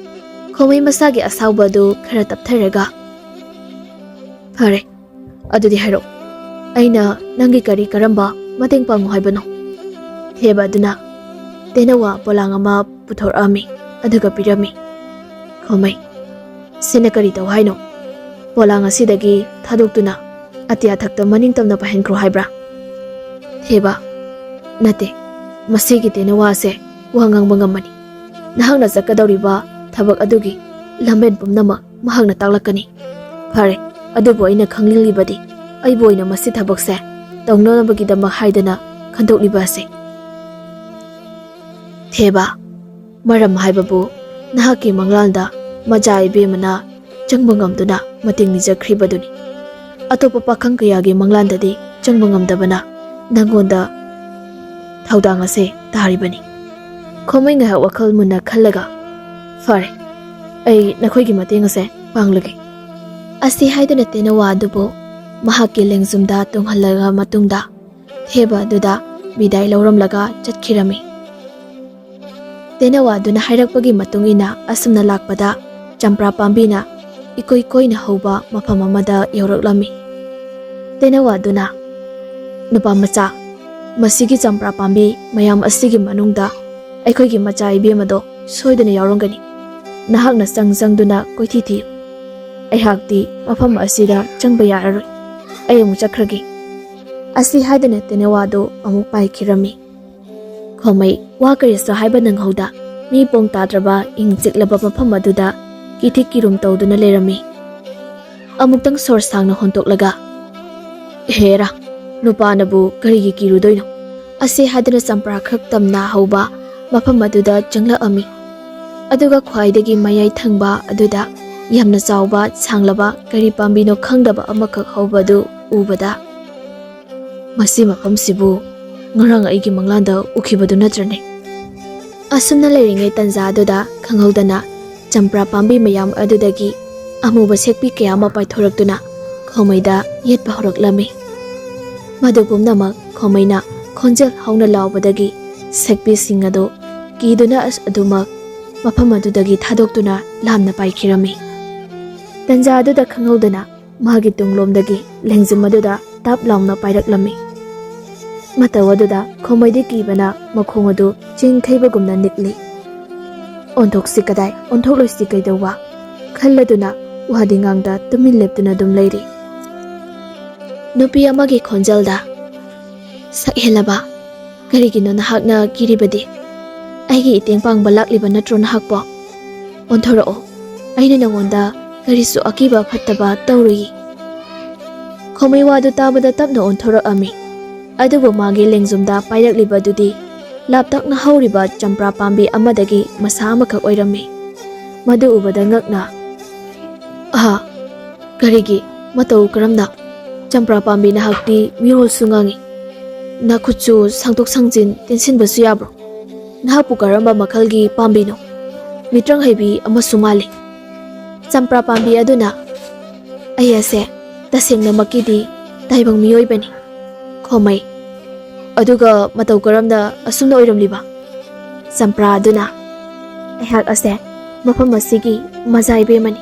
ꯈꯣꯃꯩ ꯃꯁꯥꯒꯤ ꯑꯁꯥꯎꯕ ꯑꯗꯨ ꯈꯔ ꯇꯞꯊꯔꯒ, "ꯐꯔꯦ, ꯑꯗꯨꯗꯤ ꯍꯥꯏꯔꯛꯎ, ꯑꯩꯅ ꯅꯪꯒꯤ ꯀꯔꯤ ꯀꯔꯝꯕ ꯃꯇꯦꯡ ꯄꯥꯡꯉꯨ ꯍꯥꯏꯕꯅꯣ?" ꯊꯦꯕ ꯑꯗꯨꯅ ꯇꯦꯅꯋꯥ ꯄꯣꯂꯥꯡ ꯑꯃ ꯄꯨꯊꯣꯔꯛꯑꯝꯃꯤ, ꯑꯗꯨꯒ ꯄꯤꯔꯝꯃꯤ꯫ ꯈꯣꯃꯩ, "ꯁꯤꯅ ꯀꯔꯤ ꯇꯧ ꯍꯥꯏꯅꯣ? ꯄꯣꯂꯥꯡ ꯑꯁꯤꯗꯒꯤ ꯊꯥꯗꯣꯛꯇꯨꯅ ꯑꯇꯤꯌꯥ ꯊꯛꯇ ꯃꯅꯤꯡ ꯇꯝꯅ ꯄꯥꯏꯍꯟꯈ꯭ꯔꯣ ꯍꯥꯏꯕ꯭ꯔꯥ?" ꯊꯦꯕ, "ꯅꯠꯇꯦ, ꯃꯁꯤꯒꯤ ꯇꯦꯅꯋꯥꯁꯦ ꯋꯥ ꯉꯥꯡꯕ ꯉꯝꯕꯅꯤ꯫ ꯅꯍꯥꯛꯅ ꯆꯠꯀꯗꯧꯔꯤꯕ ꯊꯕꯛ ꯑꯗꯨꯒꯤ ꯂꯝꯕꯦꯟ ꯄꯨꯝꯅꯃꯛ ꯃꯍꯥꯛꯅ ꯇꯥꯛꯂꯛꯀꯅꯤ꯫ ꯐꯔꯦ, ꯑꯗꯨꯕꯨ ꯑꯩꯅ ꯈꯪꯅꯤꯡꯂꯤꯕꯗꯤ, ꯑꯩꯕꯨ ꯑꯣꯏꯅ ꯃꯁꯤ ꯊꯕꯛꯁꯦ ꯇꯧꯅꯅꯕꯒꯤꯗꯃꯛ ꯍꯥꯏꯗꯅ ꯈꯟꯗꯣꯛꯂꯤꯕ ꯑꯁꯤ?" ꯊꯦꯕ, ꯃꯔꯝ ꯍꯥꯏꯕꯕꯨ ꯅꯍꯥꯛꯀꯤ ꯃꯪꯂꯥꯟꯗ ꯃꯆꯥ ꯏꯕꯦꯝꯃꯅ ꯆꯪꯕ ꯉꯝꯗꯨꯅ ꯃꯇꯦꯡ ꯅꯤꯖꯈ꯭ꯔꯤꯕꯗꯨꯅꯤ꯫ ꯑꯇꯣꯞꯄ ꯄꯥꯈꯪ ꯀꯌꯥꯒꯤ ꯃꯪꯂꯥꯟꯗꯗꯤ ꯆꯪꯕ ꯉꯝꯗꯕꯅ ꯅꯪꯉꯣꯟꯗ ꯊꯧꯗꯥꯡ ꯑꯁꯦ ꯇꯥꯔꯤꯕꯅꯤ꯫ ꯈꯣꯃꯩ ꯉꯥꯏꯍꯥꯛ ꯋꯥꯈꯜ ꯃꯨꯟꯅ ꯈꯜꯂꯒ, "ꯐꯔꯦ, ꯑꯩ ꯅꯈꯣꯏꯒꯤ ꯃꯇꯦꯡ ꯑꯁꯦ ꯄꯥꯡꯂꯒꯦ" ꯑꯁꯤ ꯍꯥꯏꯗꯨꯅ ꯇꯦꯅꯋꯥ ꯑꯗꯨꯕꯨ ꯃꯍꯥꯛꯀꯤ ꯂꯦꯡꯖꯨꯝꯗ ꯇꯣꯡꯍꯜꯂꯕ ꯃꯇꯨꯡꯗ ꯊꯦꯕ ꯑꯗꯨꯗ ꯕꯤꯗꯥꯏ ꯂꯧꯔꯝꯂꯒ ꯆꯠꯈꯤꯔꯝꯃꯤ꯫ ꯇꯦꯅꯋꯥꯗꯨꯅ ꯍꯥꯏꯔꯛꯄꯒꯤ ꯃꯇꯨꯡ ꯏꯟꯅ ꯑꯁꯨꯝꯅ ꯂꯥꯛꯄꯗ ꯆꯝꯄ꯭ꯔꯥ ꯄꯥꯝꯕꯤꯅ ꯏꯀꯣꯏ ꯀꯣꯏꯅ ꯍꯧꯕ ꯃꯐꯝ ꯑꯃꯗ ꯌꯧꯔꯛꯂꯝꯃꯤ꯫ ꯇꯦꯅꯋꯥꯗꯨꯅ, "ꯅꯨꯄꯥ ꯃꯆꯥ, ꯃꯁꯤꯒꯤ ꯆꯝꯄ꯭ꯔꯥ ꯄꯥꯝꯕꯤ ꯃꯌꯥꯝ ꯑꯁꯤꯒꯤ ꯃꯅꯨꯡꯗ ꯑꯩꯈꯣꯏꯒꯤ ꯃꯆꯥ ꯏꯕꯦꯝ ꯑꯗꯣ ꯁꯣꯏꯗꯅ ꯌꯥꯎꯔꯝꯒꯅꯤ꯫ ꯅꯍꯥꯛꯅ ꯆꯪ ꯆꯪꯗꯨꯅ ꯀꯣꯏꯊꯤ ꯊꯤꯌꯨ꯫ ꯑꯩꯍꯥꯛꯇꯤ ꯃꯐꯝ ꯑꯁꯤꯗ ꯆꯪꯕ ꯌꯥꯔꯔꯣꯏ꯫ ꯑꯩ ꯑꯃꯨꯛ ꯆꯠꯈ꯭ꯔꯒꯦ" ꯑꯁꯤ ꯍꯥꯏꯗꯨꯅ ꯇꯦꯅꯋꯥꯗꯨ ꯑꯃꯨꯛ ꯄꯥꯏꯈꯤꯔꯝꯃꯤ꯫ ꯈꯣꯃꯩ ꯋꯥ ꯀꯔꯤꯁꯨ ꯍꯥꯏꯕ ꯅꯪꯍꯧꯗ ꯃꯤ ꯄꯣꯡ ꯇꯥꯗ꯭ꯔꯕ ꯏꯪ ꯆꯤꯛꯂꯕ ꯃꯐꯝ ꯑꯗꯨꯗ ꯀꯤꯊꯤꯛ ꯀꯤꯔꯨꯝ ꯇꯧꯗꯨꯅ ꯂꯩꯔꯝꯃꯤ꯫ ꯑꯃꯨꯛꯇꯪ ꯁꯣꯔ ꯁꯥꯡꯅ ꯍꯣꯟꯇꯣꯛꯂꯒ, "ꯍꯦꯔꯥ, ꯅꯨꯄꯥꯅꯕꯨ ꯀꯔꯤꯒꯤ ꯀꯤꯔꯨꯗꯣꯏꯅꯣ?" ꯑꯁꯤ ꯍꯥꯏꯗꯨꯅ ꯆꯝꯄ꯭ꯔꯥ ꯈꯛ ꯇꯝꯅ ꯍꯧꯕ ꯃꯐꯝ ꯑꯗꯨꯗ ꯆꯪꯂꯛꯑꯝꯃꯤ꯫ ꯑꯗꯨꯒ ꯈ꯭ꯋꯥꯏꯗꯒꯤ ꯃꯌꯥꯏ ꯊꯪꯕ ꯑꯗꯨꯗ ꯌꯥꯝꯅ ꯆꯥꯎꯕ, ꯁꯥꯡꯂꯕ, ꯀꯔꯤ ꯄꯥꯝꯕꯤꯅꯣ ꯈꯪꯗꯕ ꯑꯃꯈꯛ ꯍꯧꯕꯗꯨ ꯎꯕꯗ, "ꯃꯁꯤ ꯃꯐꯝꯁꯤꯕꯨ ꯉꯔꯥꯡ ꯑꯩꯒꯤ ꯃꯪꯂꯥꯟꯗ ꯎꯈꯤꯕꯗꯨ ꯅꯠꯇ꯭ꯔꯅꯦ?" ꯑꯁꯨꯝꯅ ꯂꯩꯔꯤꯉꯩ ꯇꯟꯖꯥ ꯑꯗꯨꯗ ꯈꯪꯍꯧꯗꯅ ꯆꯝꯄ꯭ꯔꯥ ꯄꯥꯝꯕꯤ ꯃꯌꯥꯝ ꯑꯗꯨꯗꯒꯤ ꯑꯃꯨꯕ ꯁꯦꯛꯄꯤ ꯀꯌꯥ ꯑꯃ ꯄꯥꯏꯊꯣꯔꯛꯇꯨꯅ ꯈꯣꯃꯩꯗ ꯌꯦꯠꯄ ꯍꯧꯔꯛꯂꯝꯃꯤ꯫ ꯃꯗꯨ ꯄꯨꯝꯅꯃꯛ ꯈꯣꯃꯩꯅ ꯈꯣꯟꯖꯦꯜ ꯍꯧꯅ ꯂꯥꯎꯕꯗꯒꯤ ꯁꯦꯛꯄꯤꯁꯤꯡ ꯑꯗꯨ ꯀꯤꯗꯨꯅ ꯑꯗꯨꯃꯛ ꯃꯐꯝ ꯑꯗꯨꯗꯒꯤ ꯊꯥꯗꯣꯛꯇꯨꯅ ꯂꯥꯞꯅ ꯄꯥꯏꯈꯤꯔꯝꯃꯤ꯫ ꯇꯟꯖꯥ ꯑꯗꯨꯗ ꯈꯪꯍꯧꯗꯅ ꯃꯥꯒꯤ ꯇꯨꯡꯂꯣꯝꯗꯒꯤ ꯂꯦꯡꯖꯨꯝ ꯑꯗꯨꯗ ꯇꯞ ꯂꯥꯎꯅ ꯄꯥꯏꯔꯛꯂꯝꯃꯤ꯫ ꯃꯇꯧ ꯑꯗꯨꯗ ꯈꯣꯃꯩꯗꯤ ꯀꯤꯕꯅ ꯃꯈꯣꯡ ꯑꯗꯨ ꯆꯤꯡ ꯊꯩꯕꯒꯨꯝꯅ ꯅꯤꯛꯂꯤ꯫ "ꯑꯣꯟꯊꯣꯛꯁꯤ ꯀꯗꯥꯏ, ꯑꯣꯟꯊꯣꯛꯂꯣꯏꯁꯤ ꯀꯩꯗꯧꯕ?" ꯈꯜꯂꯗꯨꯅ ꯋꯥꯗꯤ ꯉꯥꯡꯗ ꯇꯨꯃꯤꯟ ꯂꯦꯞꯇꯨꯅ ꯑꯗꯨꯝ ꯂꯩꯔꯤ꯫ ꯅꯨꯄꯤ ꯑꯃꯒꯤ ꯈꯣꯟꯖꯦꯜꯗ, "ꯁꯛꯍꯦꯜꯂꯕ, ꯀꯔꯤꯒꯤꯅꯣ ꯅꯍꯥꯛꯅ ꯀꯤꯔꯤꯕꯗꯤ? ꯑꯩꯒꯤ ꯏꯇꯦꯡ ꯄꯥꯡꯕ ꯂꯥꯛꯂꯤꯕ ꯅꯠꯇ꯭ꯔꯣ ꯅꯍꯥꯛꯄꯣ? ꯑꯣꯟꯊꯣꯔꯛꯑꯣ, ꯑꯩꯅ ꯅꯉꯣꯟꯗ ꯀꯔꯤꯁꯨ ꯑꯀꯤꯕ ꯐꯠꯇꯕ ꯇꯧꯔꯨꯏ꯫" ꯈꯣꯃꯩ ꯋꯥꯗꯨ ꯇꯥꯕꯗ ꯇꯞꯅ ꯑꯣꯟꯊꯣꯔꯛꯑꯝꯃꯤ꯫ ꯑꯗꯨꯕꯨ ꯃꯥꯒꯤ ꯂꯦꯡꯖꯨꯝꯗ ꯄꯥꯏꯔꯛꯂꯤꯕꯗꯨꯗꯤ ꯂꯥꯞꯇꯛꯅ ꯍꯧꯔꯤꯕ ꯆꯝꯄ꯭ꯔꯥ ꯄꯥꯝꯕꯤ ꯑꯃꯗꯒꯤ ꯃꯁꯥ ꯑꯃꯈꯛ ꯑꯣꯏꯔꯝꯃꯤ꯫ ꯃꯗꯨ ꯎꯕꯗ ꯉꯛꯅ, "ꯑꯍꯥ, ꯀꯔꯤꯒꯤ? ꯃꯇꯧ ꯀꯔꯝꯅ? ꯆꯝꯄ꯭ꯔꯥ ꯄꯥꯝꯕꯤ ꯅꯍꯥꯛꯇꯤ ꯃꯤꯔꯣꯜꯁꯨ ꯉꯥꯡꯏ, ꯅꯈꯨꯠꯁꯨ ꯁꯥꯡꯗꯣꯛ ꯁꯥꯡꯖꯤꯟ ꯇꯦꯟꯁꯤꯟꯕꯁꯨ ꯌꯥꯕ꯭ꯔꯣ? ꯅꯍꯥꯛꯄꯨ ꯀꯔꯝꯕ ꯃꯈꯜꯒꯤ ꯄꯥꯝꯕꯤꯅꯣ? ꯃꯤꯇ꯭ꯔꯪ ꯍꯩꯕꯤ ꯑꯃꯁꯨ ꯃꯥꯜꯂꯤ꯫" ꯆꯝꯄ꯭ꯔꯥ ꯄꯥꯝꯕꯤ ꯑꯗꯨꯅ, "ꯑꯩ ꯑꯁꯦ ꯇꯁꯦꯡꯅꯃꯛꯀꯤꯗꯤ ꯇꯥꯏꯕꯪ ꯃꯤꯑꯣꯏꯕꯅꯤ, ꯈꯣꯃꯩ꯫ ꯑꯗꯨꯒ ꯃꯇꯧ ꯀꯔꯝꯅ ꯑꯁꯨꯝꯅ ꯑꯣꯏꯔꯝꯂꯤꯕ?" ꯆꯝꯄ꯭ꯔꯥ ꯑꯗꯨꯅ, "ꯑꯩꯍꯥꯛ ꯑꯁꯦ ꯃꯐꯝ ꯑꯁꯤꯒꯤ ꯃꯖꯥ ꯏꯕꯦꯝꯃꯅꯤ꯫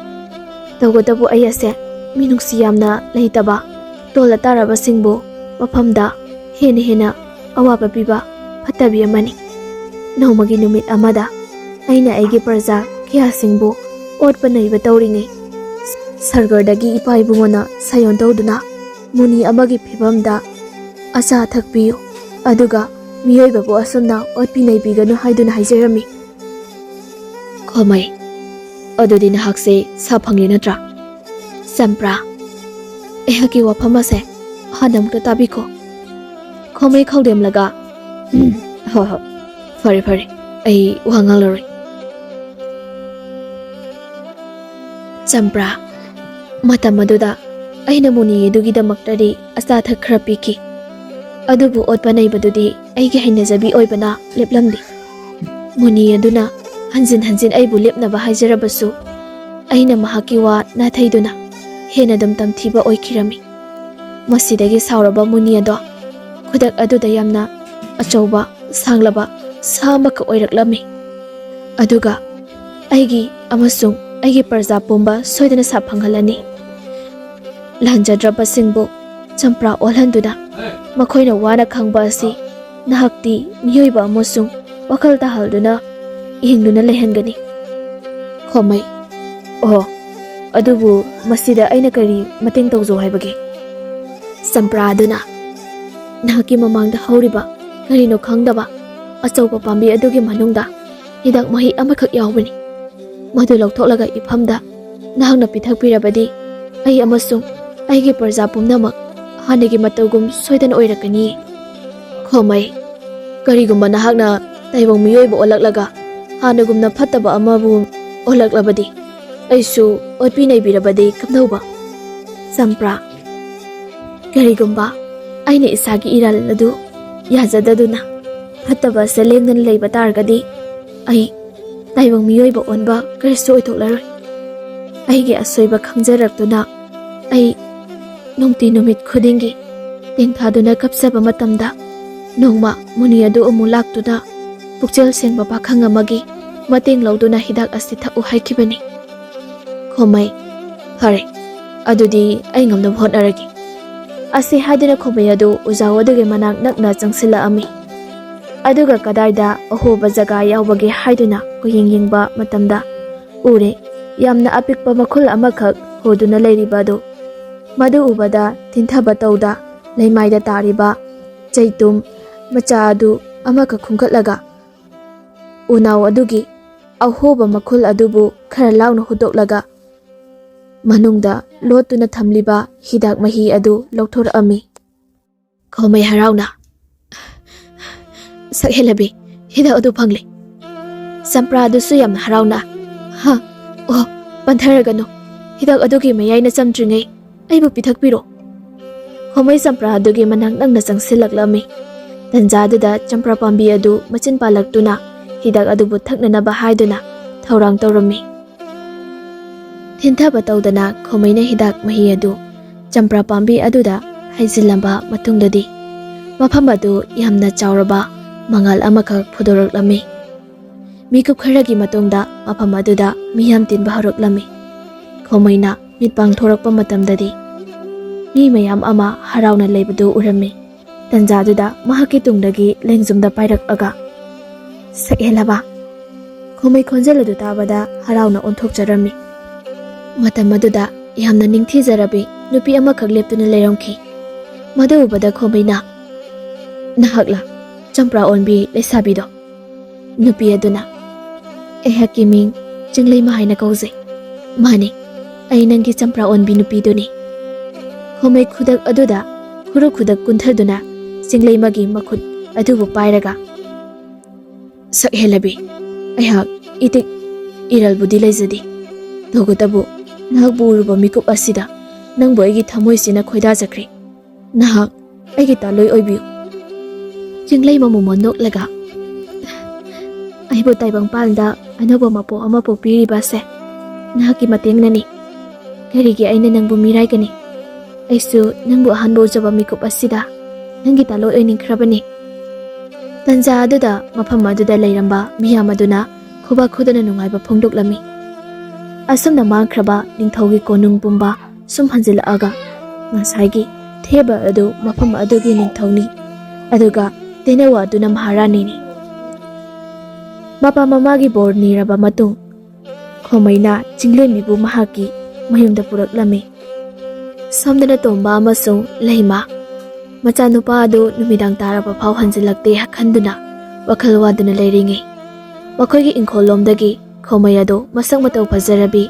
ꯇꯧꯕꯇꯕꯨ ꯑꯩ ꯑꯁꯦ ꯃꯤꯅꯨꯡꯁꯤ ꯌꯥꯝꯅ ꯂꯩꯇꯕ, ꯇꯣꯜꯂ ꯇꯥꯔꯕꯁꯤꯡꯕꯨ ꯃꯐꯝꯗ ꯍꯦꯟꯅ ꯍꯦꯟꯅ ꯑꯋꯥꯕ ꯄꯤꯕ ꯐꯠꯇꯕꯤ ꯑꯃꯅꯤ꯫ ꯅꯣꯡꯃꯒꯤ ꯅꯨꯃꯤꯠ ꯑꯃꯗ ꯑꯩꯅ ꯑꯩꯒꯤ ꯄ꯭ꯔꯖꯥ ꯀꯌꯥꯁꯤꯡꯕꯨ ꯑꯣꯠꯄ ꯅꯩꯕ ꯇꯧꯔꯤꯉꯩ, ꯁꯔꯒꯔꯗꯒꯤ ꯏꯄꯥ ꯏꯕꯨꯡꯉꯣꯅ ꯁꯥꯌꯣꯟ ꯇꯧꯗꯨꯅ ꯃꯨꯅꯤ ꯑꯃꯒꯤ ꯐꯤꯕꯝꯗ ꯑꯆꯥ ꯑꯊꯛ ꯄꯤꯌꯨ, ꯑꯗꯨꯒ ꯃꯤꯑꯣꯏꯕꯕꯨ ꯑꯁꯨꯝꯅ ꯑꯣꯠꯄꯤ ꯅꯩꯕꯤꯒꯅꯨ ꯍꯥꯏꯗꯨꯅ ꯍꯥꯏꯖꯔꯝꯃꯤ꯫" ꯈꯣꯃꯩ, "ꯑꯗꯨꯗꯤ ꯅꯍꯥꯛꯁꯦ ꯁꯥ ꯐꯪꯂꯦ ꯅꯠꯇ꯭ꯔꯥ?" ꯆꯝꯄ꯭ꯔꯥ, "ꯑꯩꯍꯥꯛꯀꯤ ꯋꯥꯐꯝ ꯑꯁꯦ ꯍꯥꯟꯅ ꯑꯃꯨꯛꯇ ꯇꯥꯕꯤꯈꯣ꯫" ꯈꯣꯃꯩ ꯈꯧꯗꯦꯝꯂꯒ, "ꯎꯝ, ꯍꯣꯏ, ꯍꯣꯏ, ꯐꯔꯦ, ꯐꯔꯦ, ꯑꯩ ꯋꯥ ꯉꯥꯡꯂꯔꯣꯏ꯫" ꯆꯝꯄ꯭ꯔꯥ, "ꯃꯇꯝ ꯑꯗꯨꯗ ꯑꯩꯅ ꯃꯨꯅꯤ ꯑꯗꯨꯒꯤꯗꯃꯛꯇꯗꯤ ꯑꯆꯥ ꯑꯊꯛ ꯈꯔ ꯄꯤꯈꯤ꯫ ꯑꯗꯨꯕꯨ ꯑꯣꯠꯄ ꯅꯩꯕꯗꯨꯗꯤ ꯑꯩꯒꯤ ꯍꯩꯅꯖꯕꯤ ꯑꯣꯏꯕꯅ ꯂꯦꯞꯂꯝꯗꯦ꯫ ꯃꯨꯅꯤ ꯑꯗꯨꯅ ꯍꯟꯖꯤꯟ ꯍꯟꯖꯤꯟ ꯑꯩꯕꯨ ꯂꯦꯞꯅꯕ ꯍꯥꯏꯖꯔꯕꯁꯨ, ꯑꯩꯅ ꯃꯍꯥꯛꯀꯤ ꯋꯥ ꯅꯥꯊꯩꯗꯨꯅ ꯍꯦꯟꯅ ꯑꯗꯨꯝ ꯇꯝꯊꯤꯕ ꯑꯣꯏꯈꯤꯔꯝꯃꯤ꯫ ꯃꯁꯤꯗꯒꯤ ꯁꯥꯎꯔꯕ ꯃꯨꯅꯤ ꯑꯗꯣ ꯈꯨꯗꯛ ꯑꯗꯨꯗ ꯌꯥꯝꯅ ꯑꯆꯧꯕ, ꯁꯥꯡꯂꯕ ꯁꯥ ꯑꯃꯈꯛ ꯑꯣꯏꯔꯛꯂꯝꯃꯤ꯫ ꯑꯗꯨꯒ ꯑꯩꯒꯤ ꯑꯃꯁꯨꯡ ꯑꯩꯒꯤ ꯄ꯭ꯔꯖꯥ ꯄꯨꯝꯕ ꯁꯣꯏꯗꯅ ꯁꯥ ꯐꯪꯍꯜꯂꯅꯤ꯫ ꯂꯥꯟꯖꯗ꯭ꯔꯕꯁꯤꯡꯕꯨ ꯆꯝꯄ꯭ꯔꯥ ꯑꯣꯜꯍꯟꯗꯨꯅ ꯃꯈꯣꯏꯅ ꯋꯥꯅ ꯈꯪꯕ ꯑꯁꯤ ꯅꯍꯥꯛꯇꯤ ꯃꯤꯑꯣꯏꯕ ꯑꯃꯁꯨꯡ ꯋꯥꯈꯜ ꯇꯥꯍꯜꯗꯨꯅ ꯌꯦꯡꯗꯨꯅ ꯂꯩꯍꯟꯒꯅꯤ꯫ ꯈꯣꯃꯩ, ꯑꯣ, ꯑꯗꯨꯕꯨ ꯃꯁꯤꯗ ꯑꯩꯅ ꯀꯔꯤ ꯃꯇꯦꯡ ꯇꯧꯖꯧ ꯍꯥꯏꯕꯒꯦ? ꯆꯝꯄ꯭ꯔꯥ ꯑꯗꯨꯅ ꯅꯍꯥꯛꯀꯤ ꯃꯃꯥꯡꯗ ꯍꯧꯔꯤꯕ ꯀꯔꯤꯅꯣ ꯈꯪꯗꯕ ꯑꯆꯧꯕ ꯄꯥꯝꯕꯤ ꯑꯗꯨꯒꯤ ꯃꯅꯨꯡꯗ ꯍꯤꯗꯥꯛ ꯃꯍꯤ ꯑꯃꯈꯛ ꯌꯥꯎꯕꯅꯤ꯫ ꯃꯗꯨ ꯂꯧꯊꯣꯛꯂꯒ ꯏꯐꯝꯗ ꯅꯍꯥꯛꯅ ꯄꯤꯊꯛꯄꯤꯔꯕꯗꯤ ꯑꯩ ꯑꯃꯁꯨꯡ ꯑꯩꯒꯤ ꯄ꯭ꯔꯖꯥ ꯄꯨꯝꯅꯃꯛ ꯍꯥꯟꯅꯒꯤ ꯃꯇꯧꯒꯨꯝ ꯁꯣꯏꯗꯅ ꯑꯣꯏꯔꯛꯀꯅꯤ꯫ ꯈꯣꯃꯩ, ꯀꯔꯤꯒꯨꯝꯕ ꯅꯍꯥꯛꯅ ꯇꯥꯏꯕꯪ ꯃꯤꯑꯣꯏꯕ ꯑꯣꯜꯂꯛꯂꯒ ꯍꯥꯟꯅꯒꯨꯝꯅ ꯐꯠꯇꯕ ꯑꯃꯕꯨ ꯑꯣꯜꯂꯛꯂꯕꯗꯤ, ꯑꯩꯁꯨ ꯑꯣꯠꯄꯤ ꯅꯩꯕꯤꯔꯕꯗꯤ ꯀꯝꯗꯧꯕ? ꯆꯝꯄ꯭ꯔꯥ, ꯀꯔꯤꯒꯨꯝꯕ ꯑꯩꯅ ꯏꯁꯥꯒꯤ ꯏꯔꯥꯜ ꯑꯗꯨ ꯌꯥꯖꯗꯗꯨꯅ ꯐꯠꯇꯕ ꯑꯁꯤ ꯂꯦꯡꯗꯅ ꯂꯩꯕ ꯇꯥꯔꯒꯗꯤ, ꯑꯩ ꯇꯥꯏꯕꯪ ꯃꯤꯑꯣꯏꯕ ꯑꯣꯟꯕ ꯀꯔꯤꯁꯨ ꯑꯣꯏꯊꯣꯛꯂꯔꯣꯏ꯫ ꯑꯩꯒꯤ ꯑꯁꯣꯏꯕ ꯈꯪꯖꯔꯛꯇꯨꯅ ꯑꯩ ꯅꯨꯡꯇꯤ ꯅꯨꯃꯤꯠ ꯈꯨꯗꯤꯡꯒꯤ ꯇꯦꯡꯊꯥꯗꯨꯅ ꯀꯞꯆꯕ ꯃꯇꯝꯗ, ꯅꯣꯡꯃ ꯃꯨꯅꯤ ꯑꯗꯨ ꯑꯃꯨꯛ ꯂꯥꯛꯇꯨꯅ ꯄꯨꯛꯆꯦꯜ ꯁꯦꯡꯕ ꯄꯥꯈꯪ ꯑꯃꯒꯤ ꯃꯇꯦꯡ ꯂꯧꯗꯨꯅ ꯍꯤꯗꯥꯛ ꯑꯁꯤ ꯊꯛꯎ ꯍꯥꯏꯈꯤꯕꯅꯤ꯫ ꯈꯣꯃꯩ, ꯐꯔꯦ, ꯑꯗꯨꯗꯤ ꯑꯩ ꯉꯝꯅꯕ ꯍꯣꯠꯅꯔꯒꯦ꯫ ꯑꯁꯤ ꯍꯥꯏꯗꯨꯅ ꯈꯣꯃꯩ ꯑꯗꯨ ꯎꯖꯥꯎ ꯑꯗꯨꯒꯤ ꯃꯅꯥꯛ ꯅꯛꯅ ꯆꯪꯁꯤꯜꯂꯛꯑꯝꯃꯤ꯫ ꯑꯗꯨꯒ ꯀꯗꯥꯏꯗ ꯑꯍꯣꯕ ꯖꯒꯥ ꯌꯥꯎꯕꯒꯦ ꯍꯥꯏꯗꯨꯅ ꯀꯣꯏꯌꯦꯡ ꯌꯦꯡꯕ ꯃꯇꯝꯗ ꯎꯔꯦ, ꯌꯥꯝꯅ ꯑꯄꯤꯛꯄ ꯃꯈꯨꯜ ꯑꯃꯈꯛ ꯍꯣꯗꯨꯅ ꯂꯩꯔꯤꯕ ꯑꯗꯨ꯫ ꯃꯗꯨ ꯎꯕꯗ ꯊꯤꯟꯊꯕ ꯇꯧꯗ ꯂꯩꯃꯥꯏꯗ ꯇꯥꯔꯤꯕ ꯆꯩꯇꯨꯝ ꯃꯆꯥ ꯑꯗꯨ ꯑꯃꯈꯛ ꯈꯨꯝꯒꯠꯂꯒ ꯎꯅꯥꯎ ꯑꯗꯨꯒꯤ ꯑꯍꯣꯕ ꯃꯈꯨꯜ ꯑꯗꯨꯕꯨ ꯈꯔ ꯂꯥꯎꯅ ꯍꯨꯠꯇꯣꯛꯂꯒ ꯃꯅꯨꯡꯗ ꯂꯣꯠꯇꯨꯅ ꯊꯝꯂꯤꯕ ꯍꯤꯗꯥꯛ ꯃꯍꯤ ꯑꯗꯨ ꯂꯧꯊꯣꯔꯛꯑꯝꯃꯤ꯫ ꯈꯣꯃꯩ ꯍꯔꯥꯎꯅ, "ꯁꯛꯍꯦꯜꯂꯕꯤ, ꯍꯤꯗꯥꯛ ꯑꯗꯨ ꯐꯪꯂꯦ꯫" ꯆꯝꯄ꯭ꯔꯥ ꯑꯗꯨꯁꯨ ꯌꯥꯝꯅ ꯍꯔꯥꯎꯅ, "ꯍꯥ? ꯑꯣ, ꯄꯟꯊꯔꯒꯅꯨ, ꯍꯤꯗꯥꯛ ꯑꯗꯨꯒꯤ ꯃꯌꯥꯏꯅ ꯆꯝꯗ꯭ꯔꯤꯉꯩ ꯑꯩꯕꯨ ꯄꯤꯊꯛꯄꯤꯔꯣ꯫" ꯈꯣꯃꯩ ꯆꯝꯄ꯭ꯔꯥ ꯑꯗꯨꯒꯤ ꯃꯅꯥꯛ ꯅꯛꯅ ꯆꯪꯁꯤꯜꯂꯛꯂꯝꯃꯤ꯫ ꯇꯟꯖꯥ ꯑꯗꯨꯗ ꯆꯝꯄ꯭ꯔꯥ ꯄꯥꯝꯕꯤ ꯑꯗꯨ ꯃꯆꯤꯟ ꯄꯥꯜꯂꯛꯇꯨꯅ ꯍꯤꯗꯥꯛ ꯑꯗꯨꯕꯨ ꯊꯛꯅꯅꯕ ꯍꯥꯏꯗꯨꯅ ꯊꯧꯔꯥꯡ ꯇꯧꯔꯝꯃꯤ꯫ ꯊꯤꯟꯊꯕ ꯇꯧꯗꯅ ꯈꯣꯃꯩꯅ ꯍꯤꯗꯥꯛ ꯃꯍꯤ ꯑꯗꯨ ꯆꯝꯄ꯭ꯔꯥ ꯄꯥꯝꯕꯤ ꯑꯗꯨꯗ ꯍꯩꯖꯤꯜꯂꯝꯕ ꯃꯇꯨꯡꯗꯗꯤ, ꯃꯐꯝ ꯑꯗꯨ ꯌꯥꯝꯅ ꯆꯥꯎꯔꯕ ꯃꯉꯥꯜ ꯑꯃꯈꯛ ꯐꯨꯗꯣꯔꯛꯂꯝꯃꯤ꯫ ꯃꯤꯀꯨꯞ ꯈꯔꯒꯤ ꯃꯇꯨꯡꯗ ꯃꯐꯝ ꯑꯗꯨꯗ ꯃꯤꯌꯥꯝ ꯇꯤꯟꯕ ꯍꯧꯔꯛꯂꯝꯃꯤ꯫ ꯈꯣꯃꯩꯅ ꯃꯤꯠ ꯄꯥꯡꯊꯣꯔꯛꯄ ꯃꯇꯝꯗꯗꯤ, ꯃꯤ ꯃꯌꯥꯝ ꯑꯃ ꯍꯔꯥꯎꯅ ꯂꯩꯕꯗꯨ ꯎꯔꯝꯃꯤ꯫ ꯇꯟꯖꯥꯗꯨꯗ ꯃꯍꯥꯛꯀꯤ ꯇꯨꯡꯗꯒꯤ ꯂꯦꯡꯖꯨꯝꯗ ꯄꯥꯏꯔꯛꯂꯒ, "ꯁꯛꯍꯦꯜꯂꯕ!" ꯈꯣꯃꯩ ꯈꯣꯟꯖꯦꯜ ꯑꯗꯨ ꯇꯥꯕꯗ ꯍꯔꯥꯎꯅ ꯑꯣꯟꯊꯣꯛꯆꯔꯝꯃꯤ꯫ ꯃꯇꯝ ꯑꯗꯨꯗ ꯌꯥꯝꯅ ꯅꯤꯡꯊꯤꯖꯔꯕꯤ ꯅꯨꯄꯤ ꯑꯃꯈꯛ ꯂꯦꯞꯇꯨꯅ ꯂꯩꯔꯝꯈꯤ꯫ ꯃꯗꯨ ꯎꯕꯗ ꯈꯣꯃꯩꯅ, "ꯅꯍꯥꯛꯂ ꯆꯝꯄ꯭ꯔꯥ ꯑꯣꯟꯕꯤ ꯂꯩꯁꯥꯕꯤꯗꯣ?" ꯅꯨꯄꯤ ꯑꯗꯨꯅ, "ꯑꯩꯍꯥꯛꯀꯤ ꯃꯤꯡ ꯆꯤꯡꯂꯩꯃ ꯍꯥꯏꯅ ꯀꯧꯖꯩ꯫ ꯃꯥꯅꯤ, ꯑꯩ ꯅꯪꯒꯤ ꯆꯝꯄ꯭ꯔꯥ ꯑꯣꯟꯕꯤ ꯅꯨꯄꯤꯗꯨꯅꯤ꯫" ꯈꯣꯃꯩ ꯈꯨꯗꯛ ꯑꯗꯨꯗ ꯈꯨꯔꯨ ꯈꯨꯗꯛ ꯀꯨꯟꯊꯗꯨꯅ ꯆꯤꯡꯂꯩꯃꯒꯤ ꯃꯈꯨꯠ ꯑꯗꯨꯕꯨ ꯄꯥꯏꯔꯒ, "ꯁꯛꯍꯦꯜꯂꯕꯤ, ꯑꯩꯍꯥꯛ ꯏꯇꯤꯛ ꯏꯔꯜꯕꯨꯗꯤ ꯂꯩꯖꯗꯦ꯫ ꯇꯧꯕꯇꯕꯨ ꯅꯍꯥꯛꯄꯨ ꯎꯔꯨꯕ ꯃꯤꯀꯨꯞ ꯑꯁꯤꯗ ꯅꯪꯕꯨ ꯑꯩꯒꯤ ꯊꯃꯣꯏꯁꯤꯅ ꯈꯣꯏꯗꯥꯖꯈ꯭ꯔꯦ꯫ ꯅꯍꯥꯛ ꯑꯩꯒꯤ ꯇꯥꯂꯣꯏ ꯑꯣꯏꯕꯤꯌꯨ꯫" ꯆꯤꯡꯂꯩꯃ ꯃꯣꯃꯣꯟ ꯅꯣꯛꯂꯒ, "ꯑꯩꯕꯨ ꯇꯥꯏꯕꯪꯄꯥꯟꯗ ꯑꯅꯧꯕ ꯃꯄꯣꯛ ꯑꯃ ꯄꯣꯛꯄꯤꯔꯤꯕ ꯑꯁꯦ ꯅꯍꯥꯛꯀꯤ ꯃꯇꯦꯡꯅꯅꯤ꯫ ꯀꯔꯤꯒꯤ ꯑꯩꯅ ꯅꯪꯕꯨ ꯃꯤꯔꯥꯏꯒꯅꯤ? ꯑꯩꯁꯨ ꯅꯪꯕꯨ ꯑꯍꯥꯟꯕ ꯎꯖꯕ ꯃꯤꯀꯨꯞ ꯑꯁꯤꯗ ꯅꯪꯒꯤ ꯇꯥꯂꯣꯏ ꯑꯣꯏꯅꯤꯡꯈ꯭ꯔꯕꯅꯤ꯫" ꯇꯟꯖꯥ ꯑꯗꯨꯗ ꯃꯐꯝ ꯑꯗꯨꯗ ꯂꯩꯔꯝꯕ ꯃꯤꯌꯥꯝ ꯑꯗꯨꯅ ꯈꯨꯕꯥꯛ ꯈꯨꯗꯅ ꯅꯨꯡꯉꯥꯏꯕ ꯐꯣꯡꯗꯣꯛꯂꯝꯃꯤ꯫ ꯑꯁꯨꯝꯅ ꯃꯥꯡꯈ꯭ꯔꯕ ꯅꯤꯡꯊꯧꯒꯤ ꯀꯣꯅꯨꯡ ꯄꯨꯝꯕ ꯁꯨꯝ ꯍꯟꯖꯤꯜꯂꯛꯑꯒ, ꯉꯁꯥꯏꯒꯤ ꯊꯦꯕ ꯑꯗꯨ ꯃꯐꯝ ꯑꯗꯨꯒꯤ ꯅꯤꯡꯊꯧꯅꯤ, ꯑꯗꯨꯒ ꯇꯦꯅꯋꯥ ꯑꯗꯨꯅ ꯃꯍꯥꯔꯥꯅꯤꯅꯤ꯫ ꯃꯄꯥ ꯃꯃꯥꯒꯤ ꯕꯣꯔ ꯅꯤꯔꯕ ꯃꯇꯨꯡ, ꯈꯣꯃꯩꯅ ꯆꯤꯡꯂꯦꯝꯕꯤꯕꯨ ꯃꯍꯥꯛꯀꯤ ꯃꯌꯨꯝꯗ ꯄꯨꯔꯛꯂꯝꯃꯤ꯫ ꯁꯣꯝꯗꯅ ꯇꯣꯝꯕ ꯑꯃꯁꯨꯡ ꯂꯩꯃ, ꯃꯆꯥꯅꯨꯄꯥ ꯑꯗꯨ ꯅꯨꯃꯤꯗꯥꯡ ꯇꯥꯔꯕ ꯐꯥꯎ ꯍꯟꯖꯤꯜꯂꯛꯇꯦ ꯈꯟꯗꯨꯅ ꯋꯥꯈꯜ ꯋꯥꯗꯨꯅ ꯂꯩꯔꯤꯉꯩ, ꯃꯈꯣꯏꯒꯤ ꯏꯪꯈꯣꯜꯂꯣꯝꯗꯒꯤ ꯈꯣꯃꯩ ꯑꯗꯨ ꯃꯁꯛ ꯃꯇꯧ ꯐꯖꯔꯕꯤ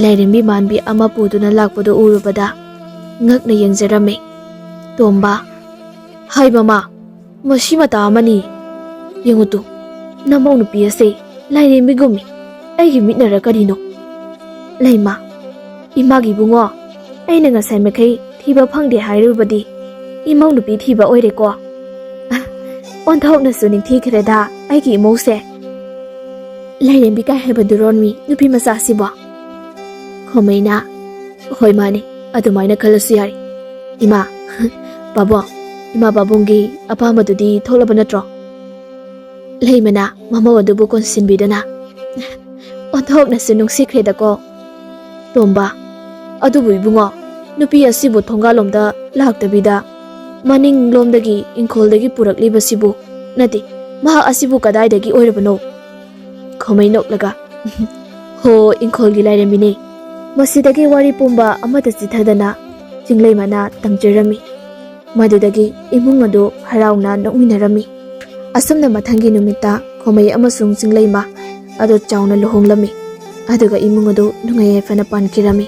ꯂꯥꯏꯔꯦꯝꯕꯤ ꯃꯥꯟꯕꯤ ꯑꯃ ꯄꯨꯗꯨꯅ ꯂꯥꯛꯄꯗꯨ ꯎꯔꯨꯕꯗ ꯉꯛꯅ ꯌꯦꯡꯖꯔꯝꯃꯤ꯫ ꯇꯣꯝꯕ, "ꯍꯥꯏ ꯃꯃꯥ, ꯃꯁꯤ ꯃꯇꯥ ꯑꯃꯅꯤ꯫ ꯌꯦꯡꯉꯨ ꯇꯨ, ꯅꯃꯧ ꯅꯨꯄꯤ ꯑꯁꯦ ꯂꯥꯏꯔꯦꯝꯕꯤꯒꯨꯝꯃꯤ꯫ ꯑꯩꯒꯤ ꯃꯤꯠꯅꯔ ꯀꯔꯤꯅꯣ?" ꯂꯩꯃ, "ꯏꯃꯥꯒꯤ ꯏꯕꯨꯡꯉꯣ, ꯑꯩꯅ ꯉꯁꯥꯏ ꯃꯈꯩ ꯊꯤꯕ ꯐꯪꯗꯦ ꯍꯥꯏꯔꯨꯕꯗꯤ ꯏꯃꯧ ꯅꯨꯄꯤ ꯊꯤꯕ ꯑꯣꯏꯔꯦꯀꯣ꯫ ꯑꯣꯟꯊꯣꯛꯅꯁꯨ ꯅꯤꯡꯊꯤꯈ꯭ꯔꯦꯗ ꯑꯩꯒꯤ ꯏꯃꯧꯁꯦ꯫ ꯂꯥꯏꯔꯦꯝꯕꯤ ꯀꯥꯏ ꯍꯥꯏꯕꯗꯨꯔꯣꯟꯃꯤ ꯅꯨꯄꯤ ꯃꯆꯥꯁꯤꯕꯣ? ꯈꯣꯃꯩꯅ, "ꯍꯣꯏ ꯃꯥꯅꯦ, ꯑꯗꯨꯃꯥꯏꯅ ꯈꯜꯂꯁꯨ ꯌꯥꯔꯦ꯫ ꯏꯃꯥ, ꯄꯥꯕꯨꯡ, ꯏꯃꯥ ꯄꯥꯕꯨꯡꯒꯤ ꯑꯄꯥꯝꯕꯗꯨꯗꯤ ꯊꯣꯛꯂꯕ ꯅꯠꯇ꯭ꯔꯣ?" ꯂꯩꯃꯅ ꯃꯃꯧ ꯑꯗꯨꯕꯨ ꯀꯣꯟꯁꯤꯟꯕꯤꯗꯨꯅ, "ꯑꯣꯟꯊꯣꯛꯅꯁꯨ ꯅꯨꯡꯁꯤꯈ꯭ꯔꯦꯗꯀꯣ꯫ ꯇꯣꯝꯕ, ꯑꯗꯨꯕꯨ ꯏꯕꯨꯡꯉꯣ, ꯅꯨꯄꯤ ꯑꯁꯤꯕꯨ ꯊꯣꯡꯒꯥꯜꯂꯣꯝꯗ ꯂꯥꯛꯇꯕꯤꯗ ꯃꯅꯤꯡꯂꯣꯝꯗꯒꯤ ꯏꯪꯈꯣꯜꯗꯒꯤ ꯄꯨꯔꯛꯂꯤꯕꯁꯤꯕꯨ, ꯅꯠꯇꯦ, ꯃꯍꯥꯛ ꯑꯁꯤꯕꯨ ꯀꯗꯥꯏꯗꯒꯤ ꯑꯣꯏꯔꯕꯅꯣ?" ꯈꯣꯃꯩ ꯅꯣꯛꯂꯒ, "ꯍꯣ, ꯏꯪꯈꯣꯜꯒꯤ ꯂꯥꯏꯔꯦꯝꯕꯤꯅꯦ꯫ ꯃꯁꯤꯗꯒꯤ ꯋꯥꯔꯤ ꯄꯨꯝꯕ ꯑꯃꯠꯇ ꯆꯤꯊꯗꯅ ꯆꯤꯡꯂꯩꯃꯅ ꯇꯝꯖꯔꯝꯃꯤ꯫ ꯃꯗꯨꯗꯒꯤ ꯏꯃꯨꯡ ꯑꯗꯨ ꯍꯔꯥꯎꯅ ꯅꯣꯛꯃꯤꯟꯅꯔꯝꯃꯤ꯫ ꯑꯁꯨꯝꯅ ꯃꯊꯪꯒꯤ ꯅꯨꯃꯤꯠꯇ ꯈꯣꯃꯩ ꯑꯃꯁꯨꯡ ꯆꯤꯡꯂꯩꯃ ꯑꯗꯨ ꯆꯥꯎꯅ ꯂꯨꯍꯣꯡꯂꯝꯃꯤ꯫ ꯑꯗꯨꯒ ꯏꯃꯨꯡ ꯑꯗꯨ ꯅꯨꯡꯉꯥꯏ ꯌꯥꯏꯐꯅ ꯄꯥꯟꯈꯤꯔꯝꯃꯤ꯫